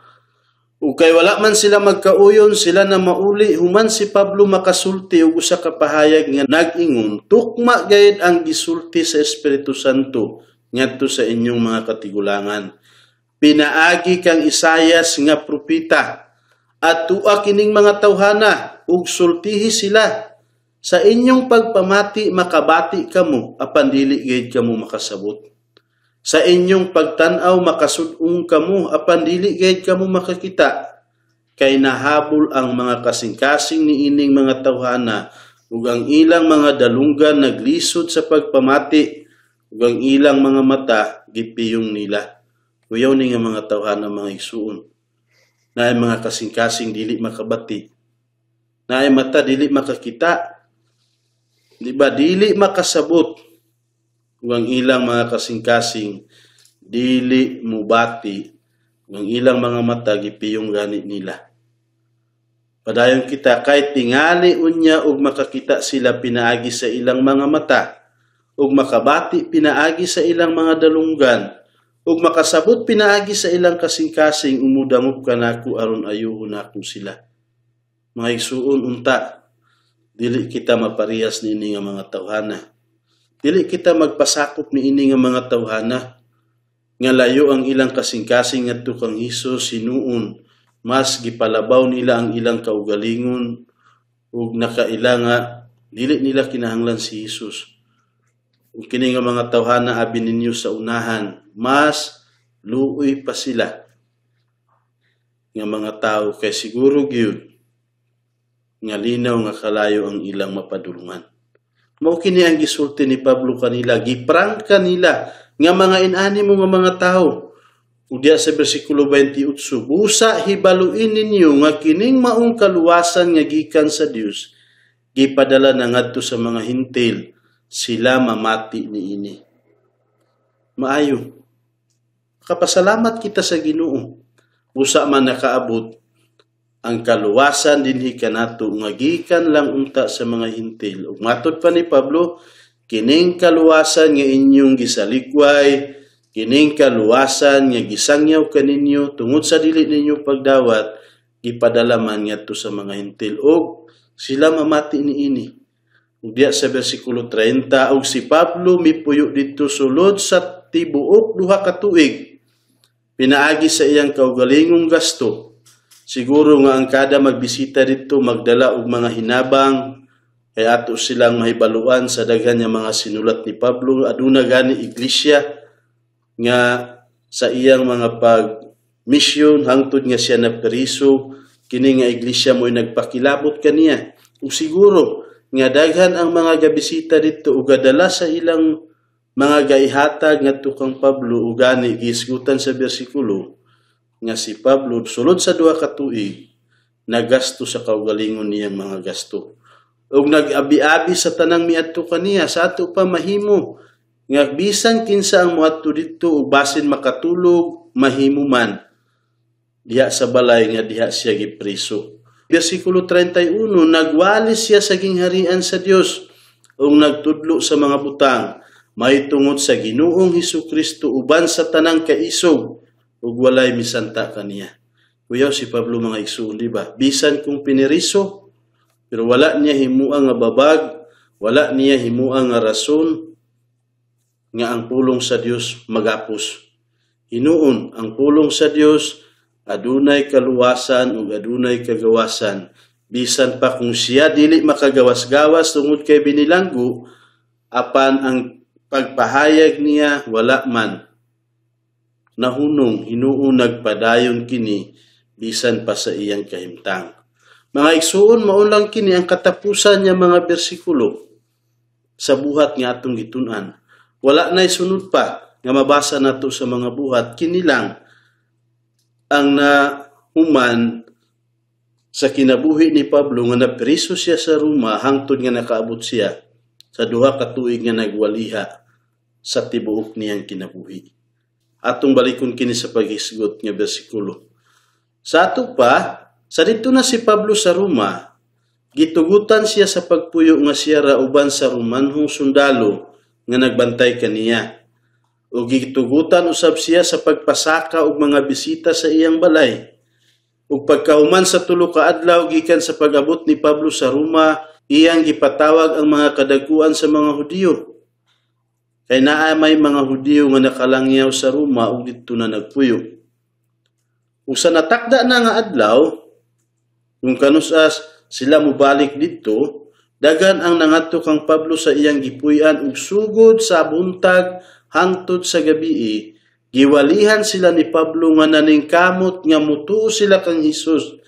Speaker 1: Ug kay wala man sila magkauyon, sila na mauli human si Pablo makasulti og usa ka pahayag nga nag-ingon, "Tukma gayud ang gisulti sa Espiritu Santo ngadto sa inyong mga katigulangan pinaagi kang Isayas nga propeta. Atua kining mga tawhana ug sultihi sila: Sa inyong pagpamati makabati kamo, apan dili gayud kamo makasabot. Sa inyong pagtan-aw makasud-ong kamo, apan dili gayud kamo makakita. Kay nahabol ang mga kasing-kasing niining mga tawhana ug ang ilang mga dalunggan naglisod sa pagpamati ug ang ilang mga mata gipiyong nila." Kuyaw ni nga mga tawhana, mga igsuon. Naay mga kasing-kasing dili makabati. Naay mata dili makakita. Di ba? Dili makasabot. Ug ang ilang mga kasing-kasing dili mubati. Ug ang ilang mga mata gipiyong gani nila. Padayon kita, kay tingali unya ug makakita sila pinaagi sa ilang mga mata, ug makabati pinaagi sa ilang mga dalunggan, ug makasabot pinaagi sa ilang kasing-kasing, umudangop kanako aron ayuhon nako sila. Mga igsuon, unta dili kita maparehas niini nga mga tawhana. Dili kita magpasakop niini nga mga tawhana nga layo ang ilang kasing-kasing ngadto kang Hesus. Hinuon mas gipalabaw nila ang ilang kaugalingon ug nakaila nga dili nila kinahanglan si Hesus. Ug kini nga mga tawhana, abi ninyo sa unahan, mas luoy pa sila nga mga tao kay siguro gyud nga linaw nga kalayo ang ilang mapadulungan. Mao kini ang gisulti ni Pablo kanila, giprangka nila nga mga inani mo nga mga tawo. Ug diya sa bersikulo 28, "Busa hibaluin ninyo nga kining maong kaluwasan nga gikan sa Dios gipadala na ngadto sa mga Hentil, sila mamati niini." Maayo. Kapasalamat kita sa Ginoo. Busa man nakaabot ang kaluwasan dinhi kanato nga gikan lang unta sa mga Hentil. Ug matod pa ni Pablo, kining kaluwasan nga inyong gisalikway, kining kaluwasan nga gisangyaw kaninyo tungod sa dili ninyo pagdawat, gipadala man ngadto sa mga Hentil ug sila mamati niini. Ug diya sa bersikulo 30, og si Pablo mipuyo didto sulod sa tibuok 2 ka tuig pinaagi sa iyang kaugalingong gasto. Siguro nga ang kada magbisita didto magdala og mga hinabang kay ato silang mahibaluan sa daghan nga mga sinulat ni Pablo. Aduna gani iglesia nga sa iyang mga pag-misyon hangtod nga siya naperiso, kini nga iglesia mo'y nagpakilabot kaniya. Ug siguro nga daghan ang mga gabisita didto ug gadala sa ilang mga gaihatag ngadto kang Pablo, ug gani gihisgutan sa bersikulo nga si Pablo sulod sa 2 ka tuig nagasto sa kaugalingon niyang mga gasto ug nag-abi-abi sa tanang miadto kaniya. Sa ato pa mahimo nga bisan kinsa ang moadto didto ug basin makatulog, mahimo man diha sa balay nga diha siya gipriso. Bersikulo 31, nagwali siya sa gingharian sa Dios ug nagtudlo sa mga butang mahitungod sa Ginoong Hesukristo uban sa tanang kaisog ug walay misanta kaniya. Kuyaw si Pablo, mga igsuon, di ba? Bisan kung piniriso, pero wala niya himua nga babag, wala niya himua nga rason nga ang pulong sa Dios magapos. Hinuon, ang pulong sa Dios adunay kaluwasan ug adunay kagawasan. Bisan pa kung siya dili makagawas-gawas tungod kay binilanggo, apan ang pagpahayag niya wala man nahunong. Hinuon nagpadayon kini bisan pa sa iyang kahimtang. Mga igsuon, mao lang kini ang katapusan niya mga bersikulo sa Buhat nga atong gitun-an. Wala na'y sunod pa nga mabasa nato sa mga Buhat, kini lang. ang nahuman sa kinabuhi ni Pablo nga napriso siya sa Roma hangtod nga nakaabot siya sa 2 ka tuig nga nagwaliha sa tibuok niyang kinabuhi. Atong balikon kini sa paghisgot nga bersikulo. Sa ato pa, sa didto na si Pablo sa Roma, gitugutan siya sa pagpuyo nga siya ra uban sa Romanhong sundalo nga nagbantay kaniya. Ug gitugutan usab siya sa pagpasaka og mga bisita sa iyang balay. Ug pagkahuman sa 3 ka adlaw gikan sa pag-abot ni Pablo sa Roma, iyang gipatawag ang mga kadagkuan sa mga Hudiyo. Kay naa may mga Hudiyo nga nakalangyaw sa Roma ug didto na nagpuyo. Ug sa natakda na nga adlaw, kung kanus-a sila mobalik didto, daghan ang nangadto kang Pablo sa iyang gipuy-an ug sugod sa buntag hangtod sa gabii, giwalihan sila ni Pablo nga naningkamot nga mutuo sila kang Hesus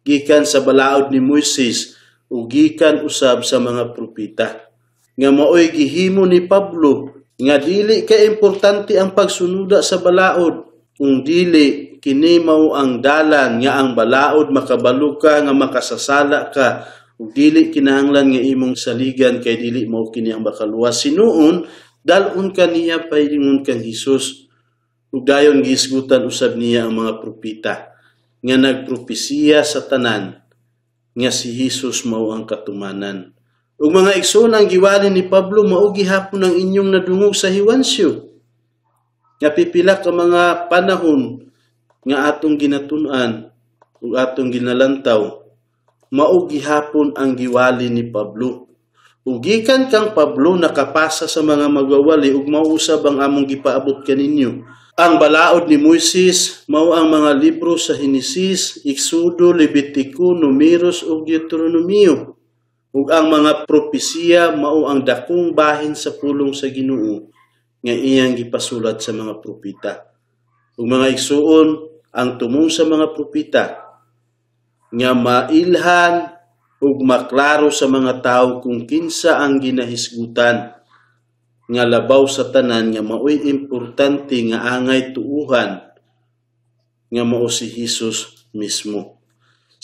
Speaker 1: gikan sa balaod ni Moises ug gikan usab sa mga propeta. Nga maoy gihimo ni Pablo nga dili ka importante ang pagsunuda sa balaod kung dili kini mao ang dalan nga ang balaod makabalo ka nga makasasala ka ug dili kinahanglan nga imong saligan kay dili mao kini ang makaluwas. Sinuon dal-on ka niya paingon kang Hesus ug dayon gihisgutan usab niya ang mga propeta nga nagpropesiya sa tanan nga si Hesus mao ang katumanan. Ug mga igsoon, ang giwali ni Pablo mao gihapon ang inyong nadungog sa Hiwansyo nga pipila ka mga panahon nga atong ginatun-an ug atong ginalantaw, mao gihapon ang giwali ni Pablo. Ug gikan kang Pablo nakapasa sa mga magwawali ug mao usab ang among gipaabot kaninyo. Ang balaod ni Moises mao ang mga libro sa Henesis, Exodo, Levitico, Numeros ug Deuteronomio. Ug ang mga propesiya mao ang dakong bahin sa pulong sa Ginoo nga iyang gipasulat sa mga propeta. Ug mga igsuon, ang tumong sa mga propeta nga mailhan ug maklaro sa mga tawo kung kinsa ang ginahisgutan nga labaw sa tanan nga maoy importante nga angay tuuhan nga mao si Hesus mismo.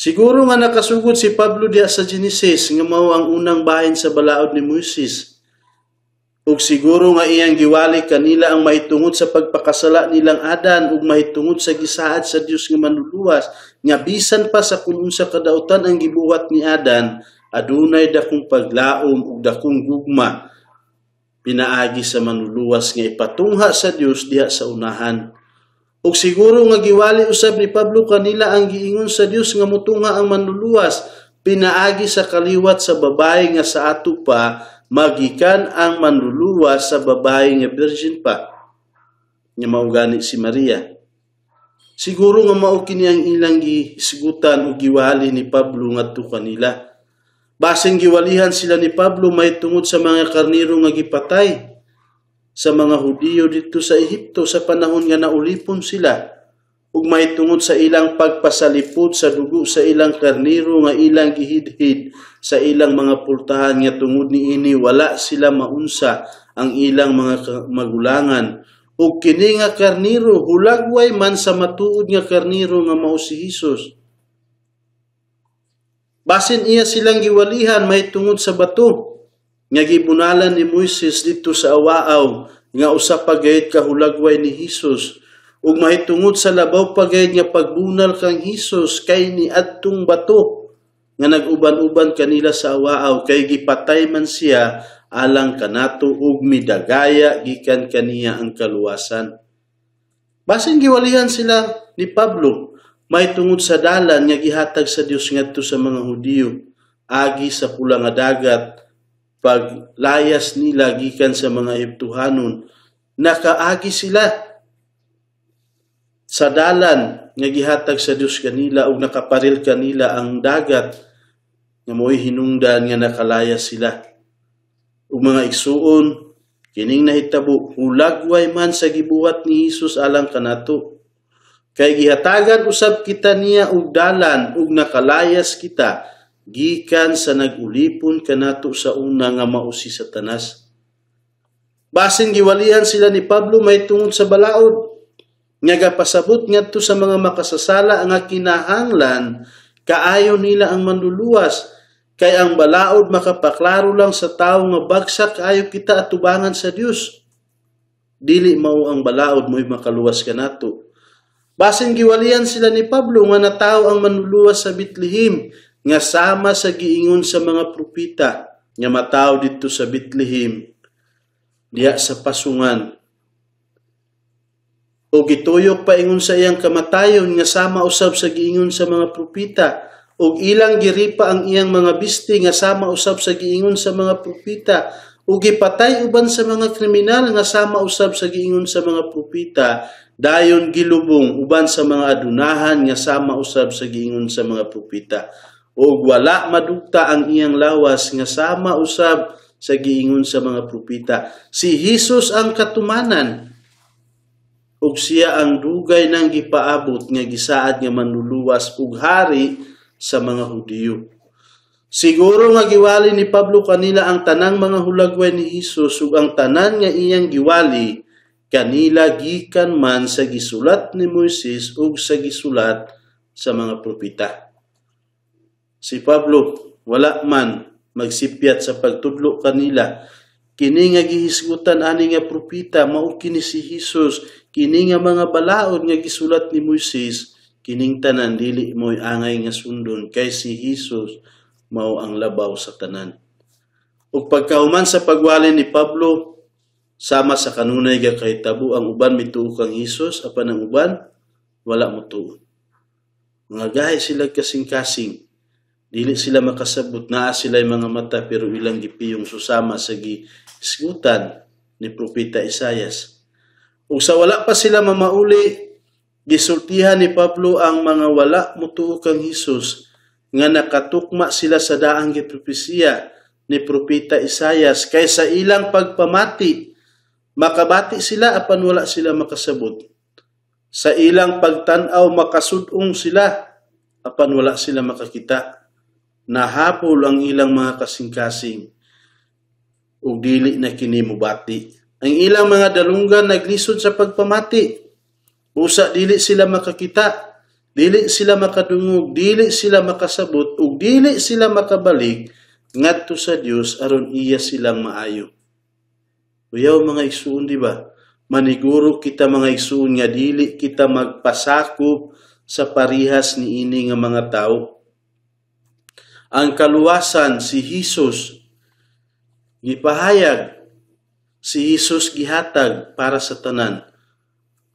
Speaker 1: Siguro nga nakasugod si Pablo diha sa Genesis nga mao ang unang bahin sa balaod ni Moises. Ug siguro nga iyang giwali kanila ang mahitungod sa pagpakasala nilang Adan ug mahitungod sa gisaad sa Dios nga manluluwas nga bisan pa sa kun unsa kadautan ang gibuhat ni Adan, adunay dakong paglaom ug dakong gugma pinaagi sa manluluwas nga ipatungha sa Dios diha sa unahan. Ug siguro nga giwali usab ni Pablo kanila ang giingon sa Dios nga mutungha ang manluluwas pinaagi sa kaliwat sa babae nga sa ato pa magikan ang manluluwas sa babae nga virgin pa nga mao gani si Maria. Siguro nga mao kini ang ilang gihisgutan ug giwali ni Pablo ngadto kanila. Basin giwalihan sila ni Pablo mahitungod sa mga karniro nga gipatay sa mga Hudiyo didto sa Ehipto sa panahon nga naulipon sila ug mahitungod sa ilang pagpasalipod sa dugo sa ilang karniro nga ilang gihidhid sa ilang mga pultahan nga tungod niini wala sila maunsa ang ilang mga magulangan, ug kini nga karniro hulagway man sa matuod nga karniro nga mao si Hesus. Basin iya silang giwalihan mahitungod sa bato nga gibunalan ni Moises didto sa awaaw nga usa pa gayud ka hulagway ni Hesus ug mahitungod sa labaw pa gayud nga pagbunal kang Hesus kay niadtong bato nga nag-uban-uban kanila sa awaaw kay gipatay man siya alang kanato ug midagaya gikan kaniya ang kaluwasan. Basin giwalihan sila ni Pablo mahitungod sa dalan nga gihatag sa Dios ngadto sa mga Hudiyo agi sa Pula nga Dagat paglayas nila gikan sa mga Ehiptohanon. Nakaagi sila sa dalan nga gihatag sa Dios kanila ug nakaparil kanila ang dagat nga mo'y hinungdan nga nakalaya sila. Ug mga igsuon, kining nahitabo hulagway man sa gibuhat ni Hesus alang kanato. Kay gihatagan usab kita niya og dalan ug nakalayas kita gikan sa nag-ulipon kanato sa una nga mao si Satanas. Basin giwalihan sila ni Pablo mahitungod sa balaod. Nga gapasabot ngadto sa mga makasasala nga kinahanglan kaayo nila ang Manluluwas, kay ang balaod makapaklaro lang sa tawo nga bagsak kaayo kita atubangan sa Dios. Dili mao ang balaod mo'y makaluwas kanato. Basin giwalian sila ni Pablo nga natawo ang Manluluwas sa Bethlehem nga sama sa giingon sa mga propeta nga matawo didto sa Bethlehem diha sa pasungan. O gituyok paingon sa iyang kamatayon nga sama usab sa giingon sa mga propeta, ug ilang giripa ang iyang mga bisti nga sama usab sa giingon sa mga propeta, ug gipatay uban sa mga kriminal nga sama usab sa giingon sa mga propeta, dayon gilubong uban sa mga adunahan nga sama usab sa giingon sa mga propeta, ug wala madugta ang iyang lawas nga sama usab sa giingon sa mga propeta. Si Hesus ang katumanan, ug siya ang dugay nang gipaabot nga gisaad nga Manluluwas ug hari sa mga Hudiyo. Siguro nga giwali ni Pablo kanila ang tanang mga hulagway ni Hesus, ug ang tanan nga iyang giwali kanila gikan man sa gisulat ni Moises ug sa gisulat sa mga propeta. Si Pablo wala man magsipyat sa pagtudlo kanila. Kini nga gihisgutan ani nga propeta mao kini si Hesus, kini nga mga balaod nga gisulat ni Moises, kining tanan dili mo'y angay nga sundon kay si Hesus mao ang labaw sa tanan. Ug pagkahuman sa pagwali ni Pablo, sama sa kanunay ga kahitabo, ang uban mituo kang Hesus apan ang uban wala motuo. Mga gahi sila kasing-kasing, dili sila makasabot, naa sila'y mga mata pero ilang gipiyong susama sa gisgutan ni Propeta Isayas. Ug sa wala pa sila mamauli, gisultihan ni Pablo ang mga wala motuo kang Hesus nga nakatukma sila sa daang gipropesiya ni Propeta Isayas, kay sa ilang pagpamati makabati sila apan wala sila makasabot. Sa ilang pagtan-aw makasud-ong sila apan wala sila makakita. Nahabol ang ilang mga kasing-kasing ug dili na kini mobati. Ang ilang mga dalunggan naglisod sa pagpamati. Busa dili sila makakita, dili sila makadungog, dili sila makasabot ug dili sila makabalik ngadto sa Dios aron iya silang maayo. Uyaw mga igsuon, di ba? Maniguro kita mga igsuon nga dili kita magpasakop sa parihas niini nga mga tawo. Ang kaluwasan si Hesus gipahayag, si Hesus gihatag para sa tanan.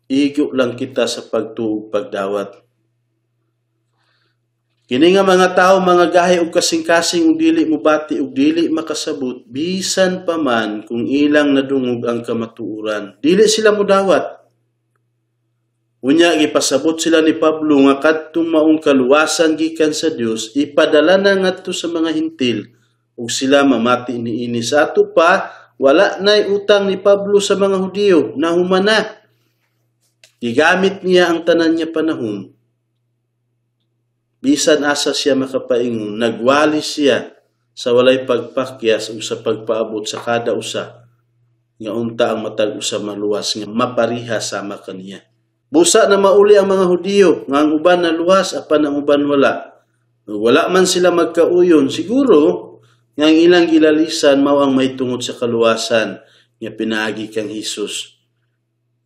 Speaker 1: Igo lang kita sa pagtuo pagdawat. Kini nga mga tawo mga gahi og kasing-kasing ug dili mobati ug dili makasabot bisan pa man kung ilang nadungog ang kamatuoran, dili sila modawat. Unya gipasabot sila ni Pablo nga kadtong maong kaluwasan gikan sa Dios ipadala na ngadto sa mga Hintil ug sila mamati niini. Sa ato pa wala nay utang ni Pablo sa mga Hudiyo, nahuman na. Gigamit niya ang tanan niya panahon. Bisan asa siya makapaingon, nagwali siya sa walay pagpakyas ug sa pagpaabot sa kada usa nga unta ang matag usa maluwas nga mapariha sama kaniya. Busa na mauli ang mga Hudiyo nga ang uban naluwas apan ang uban wala. Wala man sila magkauyon, siguro nga ang ilang gilalisan mao ang mahitungod sa kaluwasan nga pinaagi kang Hesus,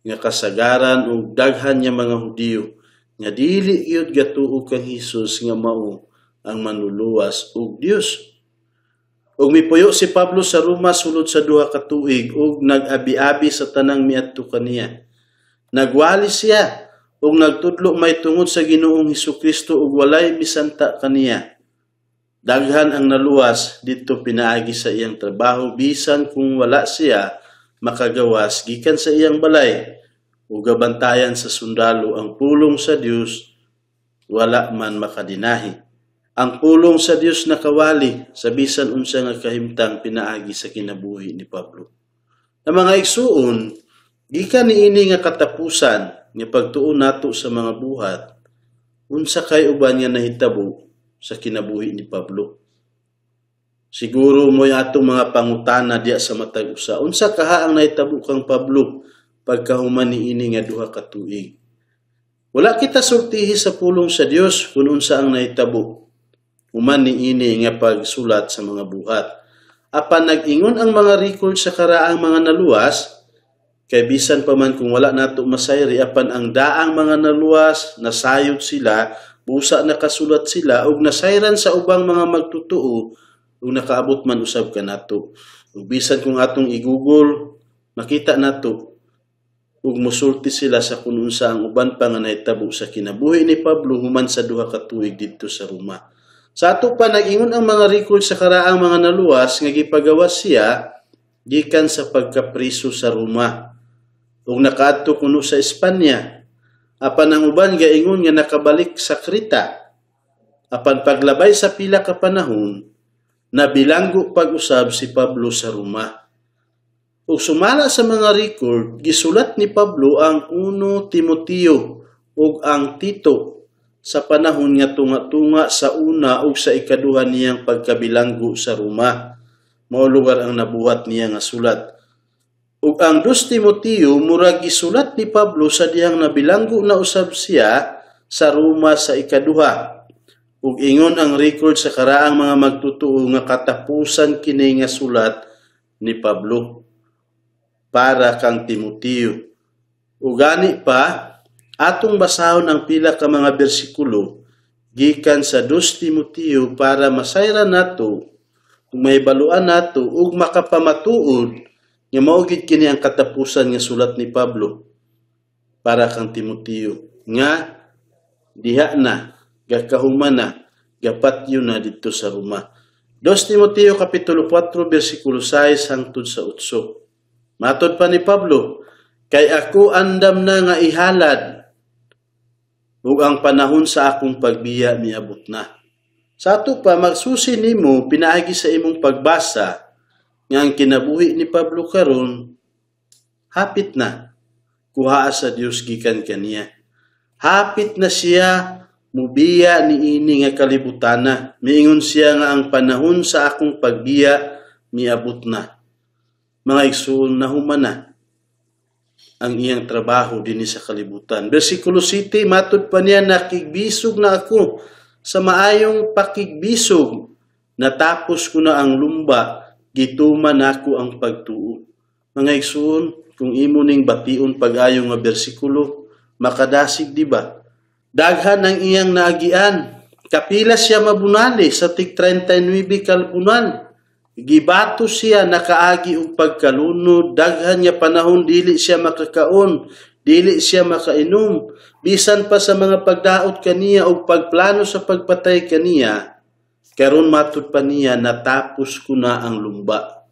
Speaker 1: nga kasagaran og daghan niya mga Hudiyo nga dili gyud gatuo kang Hesus nga mao ang Manluluwas ug Dios. Ug mipuyo si Pablo sa Roma sulod sa 2 ka tuig ug nag-abi-abi sa tanang miadto kaniya. Nagwali siya ug nagtudlo mahitungod sa Ginoong Hesukristo ug walay misanta kaniya. Daghan ang naluwas didto pinaagi sa iyang trabaho bisan kung wala siya makagawas gikan sa iyang balay ug gabantayan sa sundalo ang pulong sa Dios, wala man makadinahi. Ang pulong sa Dios nakawali sa bisan unsa nga kahimtang pinaagi sa kinabuhi ni Pablo. Ang mga igsuon, gikan niini nga katapusan nga pagtuon nato sa mga buhat, unsa kay uban nga nahitabo sa kinabuhi ni Pablo? Siguro mo'y atong mga pangutana diya sa matag usa. Unsa kaha ang nahitabo kang Pablo pagkahuman niini nga 2 ka tuig? Wala kita sultihi sa pulong sa Dios kung unsa ang nahitabo human niini nga pagsulat sa mga Buhat. Apan nag-ingon ang mga record sa karaang mga naluwas, kay bisan pa man kung wala nato masayri, apan ang daang mga naluwas, nasayod sila, busa nakasulat sila ug nasayran sa ubang mga magtotoo ug nakaabot man usab kanato. Ug bisan kung atong i-Google, makita nato ug mosulti sila sa kung unsa ang uban pa nga nahitabo sa kinabuhi ni Pablo human sa 2 ka tuig didto sa Roma. Sa ato pa, nag-ingon ang mga record sa karaang mga naluwas nga gipagawas siya gikan sa pagkapriso sa Roma ug nakaadto kuno sa Espanya. Apan ang uban gaingon nga nakabalik sa Creta. Apan paglabay sa pila ka panahon, nabilanggo pag-usab si Pablo sa Roma. Ug sumala sa mga record, gisulat ni Pablo ang 1 Timoteo ug ang Tito sa panahon nga tunga-tunga sa una ug sa ikaduha niyang pagkabilanggo sa Roma. Mao lugar ang nabuhat niya nga sulat. Ug ang 2 Timoteo murag gisulat ni Pablo sa dihang nabilanggo na usab siya sa Roma sa ikaduha. Ug ingon ang record sa karaang mga magtotoo nga katapusan kini nga sulat ni Pablo para kang Timoteo. Ug gani pa, atong basahon ang pila ka mga bersikulo gikan sa 2 Timoteo para masayran nato ug mahibaluan nato ug makapamatuod nga mao gid kini ang katapusan nga sulat ni Pablo para kang Timoteo nga diha na gakahuman na, gapatyo na didto sa Roma. 2 Timoteo kapitulo 4 bersikulo 6 hangtod sa 8. Matod pa ni Pablo, "Kay ako andam na nga ihalad ug ang panahon sa akong pagbiya miabot na." Sa ato pa, magsusi nimo pinaagi sa imong pagbasa nga ang kinabuhi ni Pablo karon hapit na kuhaa sa Dios gikan kaniya. Hapit na siya mubiya niini nga kalibutana. Miingon siya nga ang panahon sa akong pagbiya miabot na. Mga igsoon, nahuman na ang iyang trabaho dinhi sa kalibutan. Versikulo 7, matod pa niya, "Nakigbisog na ako sa maayong pakigbisog. Natapos ko na ang lumba, gituman nako ang pagtuo." Mga igsoon, kung imo ning bation pag-ayo nga bersikulo, makadasig, di ba? Daghan ang iyang naagian. Kapila siya mabunali sa tig 39 kalbunan. Gibato siya, nakaagi og pagkalunod, daghan nga panahon dili siya makakaon, dili siya makainom, bisan pa sa mga pagdaot kaniya og pagplano sa pagpatay kaniya. Karon matud pa niya, "Natapos ko na ang lumba.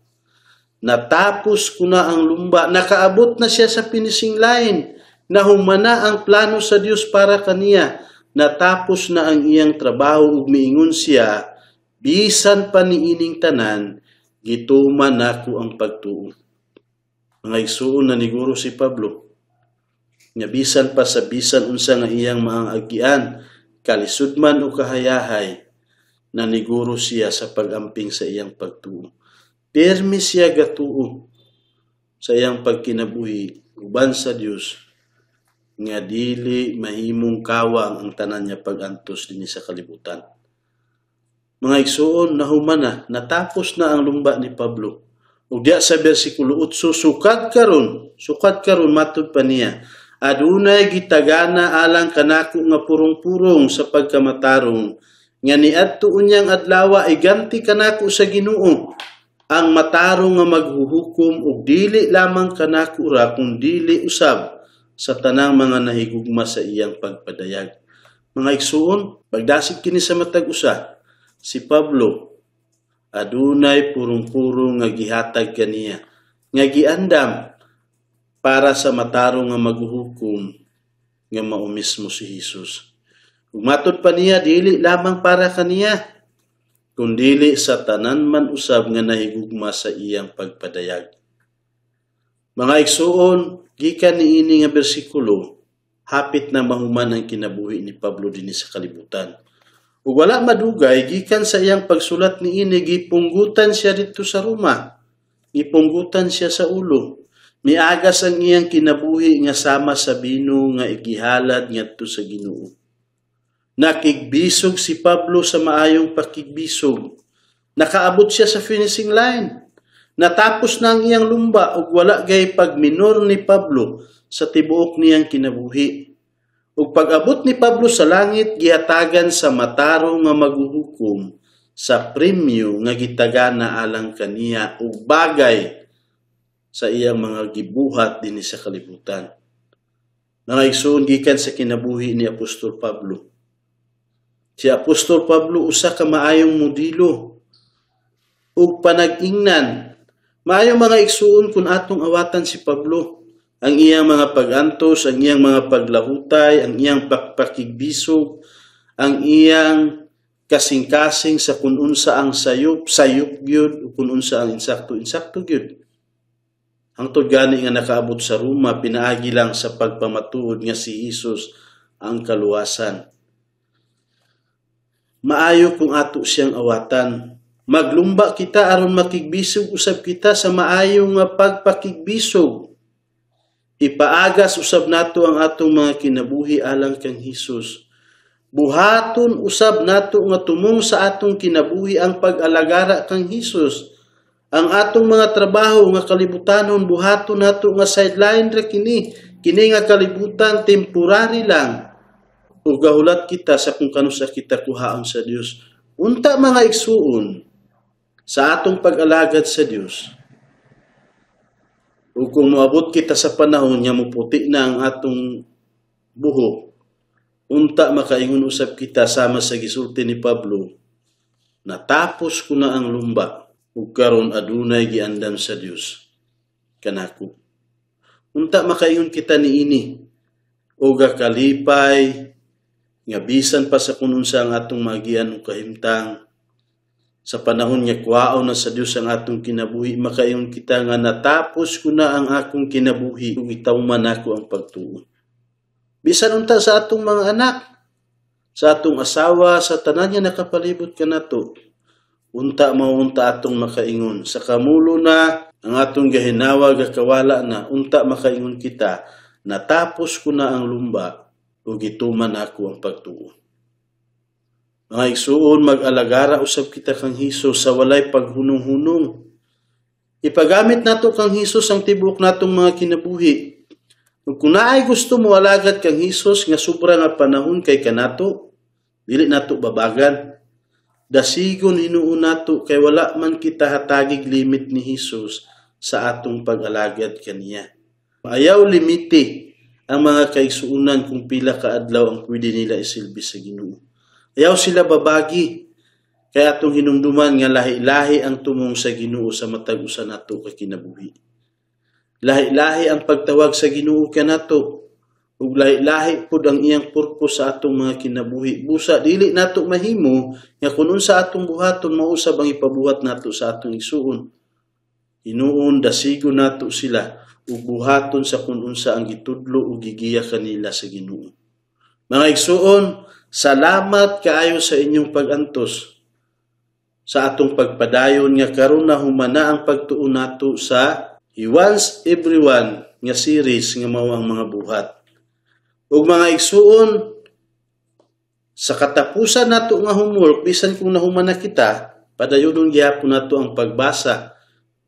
Speaker 1: Natapos ko na ang lumba." Nakaabot na siya sa finishing line. Nahumana ang plano sa Dios para kaniya. Natapos na ang iyang trabaho ug miingon siya, "Bisan pa niining tanan, gituman nako ang pagtuo." Mga igsuon, naniguro si Pablo nga bisan pa sa bisan unsa nga iyang maangagian, kalisod man o kahayahay, naniguro siya sa pag-amping sa iyang pagtuo. Pirmi siya gatuo sa iyang pagkinabuhi uban sa Dios nga dili mahimong kawang ang tanan niya pag-antos dinhi sa kalibutan. Mga igsuon, nahuman na, natapos na ang lumba ni Pablo. Ug diya sa bersikulo 8, Sukad karon," matud pa niya, "adunay gitagana alang kanako nga purong-purong sa pagkamatarong nga niadto unyang adlawa iganti kanako sa Ginoo, ang matarong nga maghuhukom, ug dili lamang kanako ra kun dili usab sa tanang mga nahigugma sa iyang pagpadayag." Mga igsuon, pagdasig kini sa matag usa. Si Pablo adunay purong-purong nga gihatag kaniya nga giandam para sa matarong nga maghuhukom nga mao mismo si Jesus. Ug matod pa niya, dili lamang para kaniya kundili sa tanan man usab nga nahigugma sa iyang pagpadayag. Mga igsuon, gikan niini nga bersikulo, hapit na mahuman ang kinabuhi ni Pablo dinhi sa kalibutan. Ug wala madugay gikan sa iyang pagsulat niini, gipunggutan siya didto sa Roma. Gipunggutan siya sa ulo. Miagas ang iyang kinabuhi nga sama sa bino nga igihalad ngadto sa Ginoo. Nakigbisog si Pablo sa maayong pakigbisog. Nakaabot siya sa finishing line. Natapos na ang iyang lumba ug wala gay pagminor ni Pablo sa tibuok niyang kinabuhi. Ug pag-abot ni Pablo sa langit, gihatagan sa matarong nga maghuhukom sa premyo nga gitagana alang kaniya ug bagay sa iyang mga gibuhat dinhi sa kalibutan. Mga igsoon, gikan sa kinabuhi ni Apostol Pablo. Si Apostol Pablo usa ka maayong modelo ug panag-ingnan. Maayo, mga igsuon, kung atong awatan si Pablo, ang iyang mga pag-antos, ang iyang mga paglahutay, ang iyang pakigbisog, ang iyang kasing-kasing sa kung unsa ang sayop, sayop gyud, ug kung unsa ang insakto, insakto gyud. Hangtod gani nga nakaabot sa Roma, pinaagi lang sa pagpamatuod nga si Hesus ang kaluwasan. Maayo kung ato siyang awatan. Maglumba kita aron makigbisog usab kita sa maayo nga pagpakigbisog. Ipaagas usab nato ang atong mga kinabuhi alang kang Hesus. Buhaton usab nato nga tumong sa atong kinabuhi ang pag-alagara kang Hesus. Ang atong mga trabaho nga kalibutanon, buhaton nato nga sideline ra kini. Kini nga kalibutan temporary lang. Ug gahulat kita sa kung kanusa kita kuhaon sa Dios. Unta, mga igsuon, sa atong pag-alagad sa Dios, ug kung moabot kita sa panahon nga muputi na ang atong buhok, unta makaingon usab kita sama sa gisulti ni Pablo, "Natapos ko na ang lumba ug karon adunay giandam sa Dios kanako." Unta makaingon kita niini og kalipay nga bisan pa sa kung unsa ang atong magian og kahimtang sa panahon nga kuhaon na sa Dios ang atong kinabuhi, makaingon kita nga natapos ko na ang akong kinabuhi ug itawman nako ang pagtuo. Bisan unta sa atong mga anak, sa atong asawa, sa tanan nga nakapalibot kanato, unta mao unta atong makaingon sa kamulo na ang atong gahinawa gakawala na, unta makaingon kita, natapos ko na ang lumba ug gituman nako ang pagtuo. Mga igsuon, mag-alagara usab kita kang Hesus sa walay paghunong-hunong. Ipagamit nato kang Hesus ang tibuok natong mga kinabuhi. Ug kung naay gusto mo alagad kang Hesus nga sobra nga panahon kay kanato, dili nato babagan. Dasigon hinuon nato kay wala man kita hatagig limit ni Hesus sa atong pag-alagad kaniya. Ayaw limite ang mga kaigsuonan kung pila ka adlaw ang pwede nila isilbi sa Ginoo. Ayaw sila babagi. Kaya atong hinumduman nga lahi-lahi ang tumong sa Ginoo sa matag usa nato ka kinabuhi. Lahi-lahi ang pagtawag sa Ginoo kanato ug lahi-lahi pud ang iyang purpose sa atong mga kinabuhi. Busa dili nato mahimo nga kun unsa atong buhaton mausab ang ipabuhat nato sa atong igsuon. Hinuon dasigon nato sila ug buhaton sa kun unsa ang gitudlo ug gigiya kanila sa Ginoo. Mga igsuon, salamat kaayo sa inyong pag-antos sa atong pagpadayon nga karon na humana ang pagtuon nato sa He Wants Everyone nga series nga mao ang mga buhat. Ug mga igsuon, sa katapusan nato nga homework, bisan kung nahuman na kita, padayonon gihapon nato ang pagbasa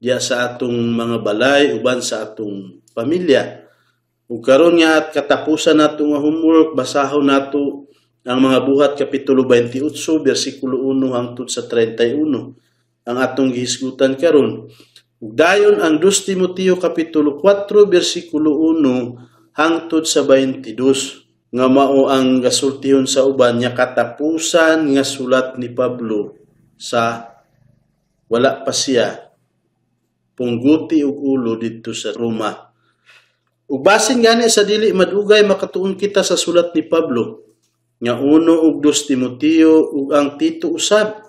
Speaker 1: diya sa atong mga balay uban sa atong pamilya. Ug karon nga at katapusan nato nga homework, basahon nato ang mga Buhat kapitulo 28 bersikulo 1 hangtod sa 31 ang atong gihisgutan karon. Ug dayon ang 2 Timoteo kapitulo 4 bersikulo 1 hangtod sa 22 nga mao ang gasultihon sa uban nga katapusan nga sulat ni Pablo sa wala pa siya pungguti og ulo didto sa Roma. Ug basin gani sa dili madugay makatuon kita sa sulat ni Pablo nga 1 ug 2 Timoteo ug ang Tito usab.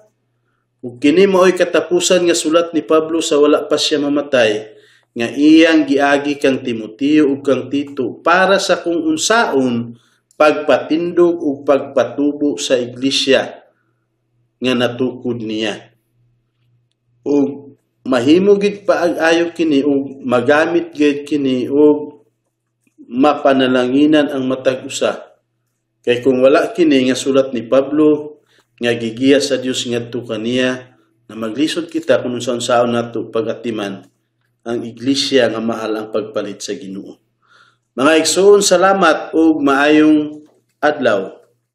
Speaker 1: Ug kini maoy katapusan nga sulat ni Pablo sa wala pa siya mamatay nga iyang giagi kang Timoteo ug kang Tito para sa kung unsaon pagpatindog ug pagpatubo sa iglesia nga natukod niya. Ug Mahimo gid paag-ayo kini ug magamit gid kini ug mapanalanginan ang matag usa. Kay kung wala kini nga sulat ni Pablo nga gigiya sa Dios ngadto kaniya, na maglisod kita kung unsa-unsaon nato pag-atiman ang iglesia nga mahal ang pagpalit sa Ginoo. Mga igsoon, salamat ug maayong adlaw.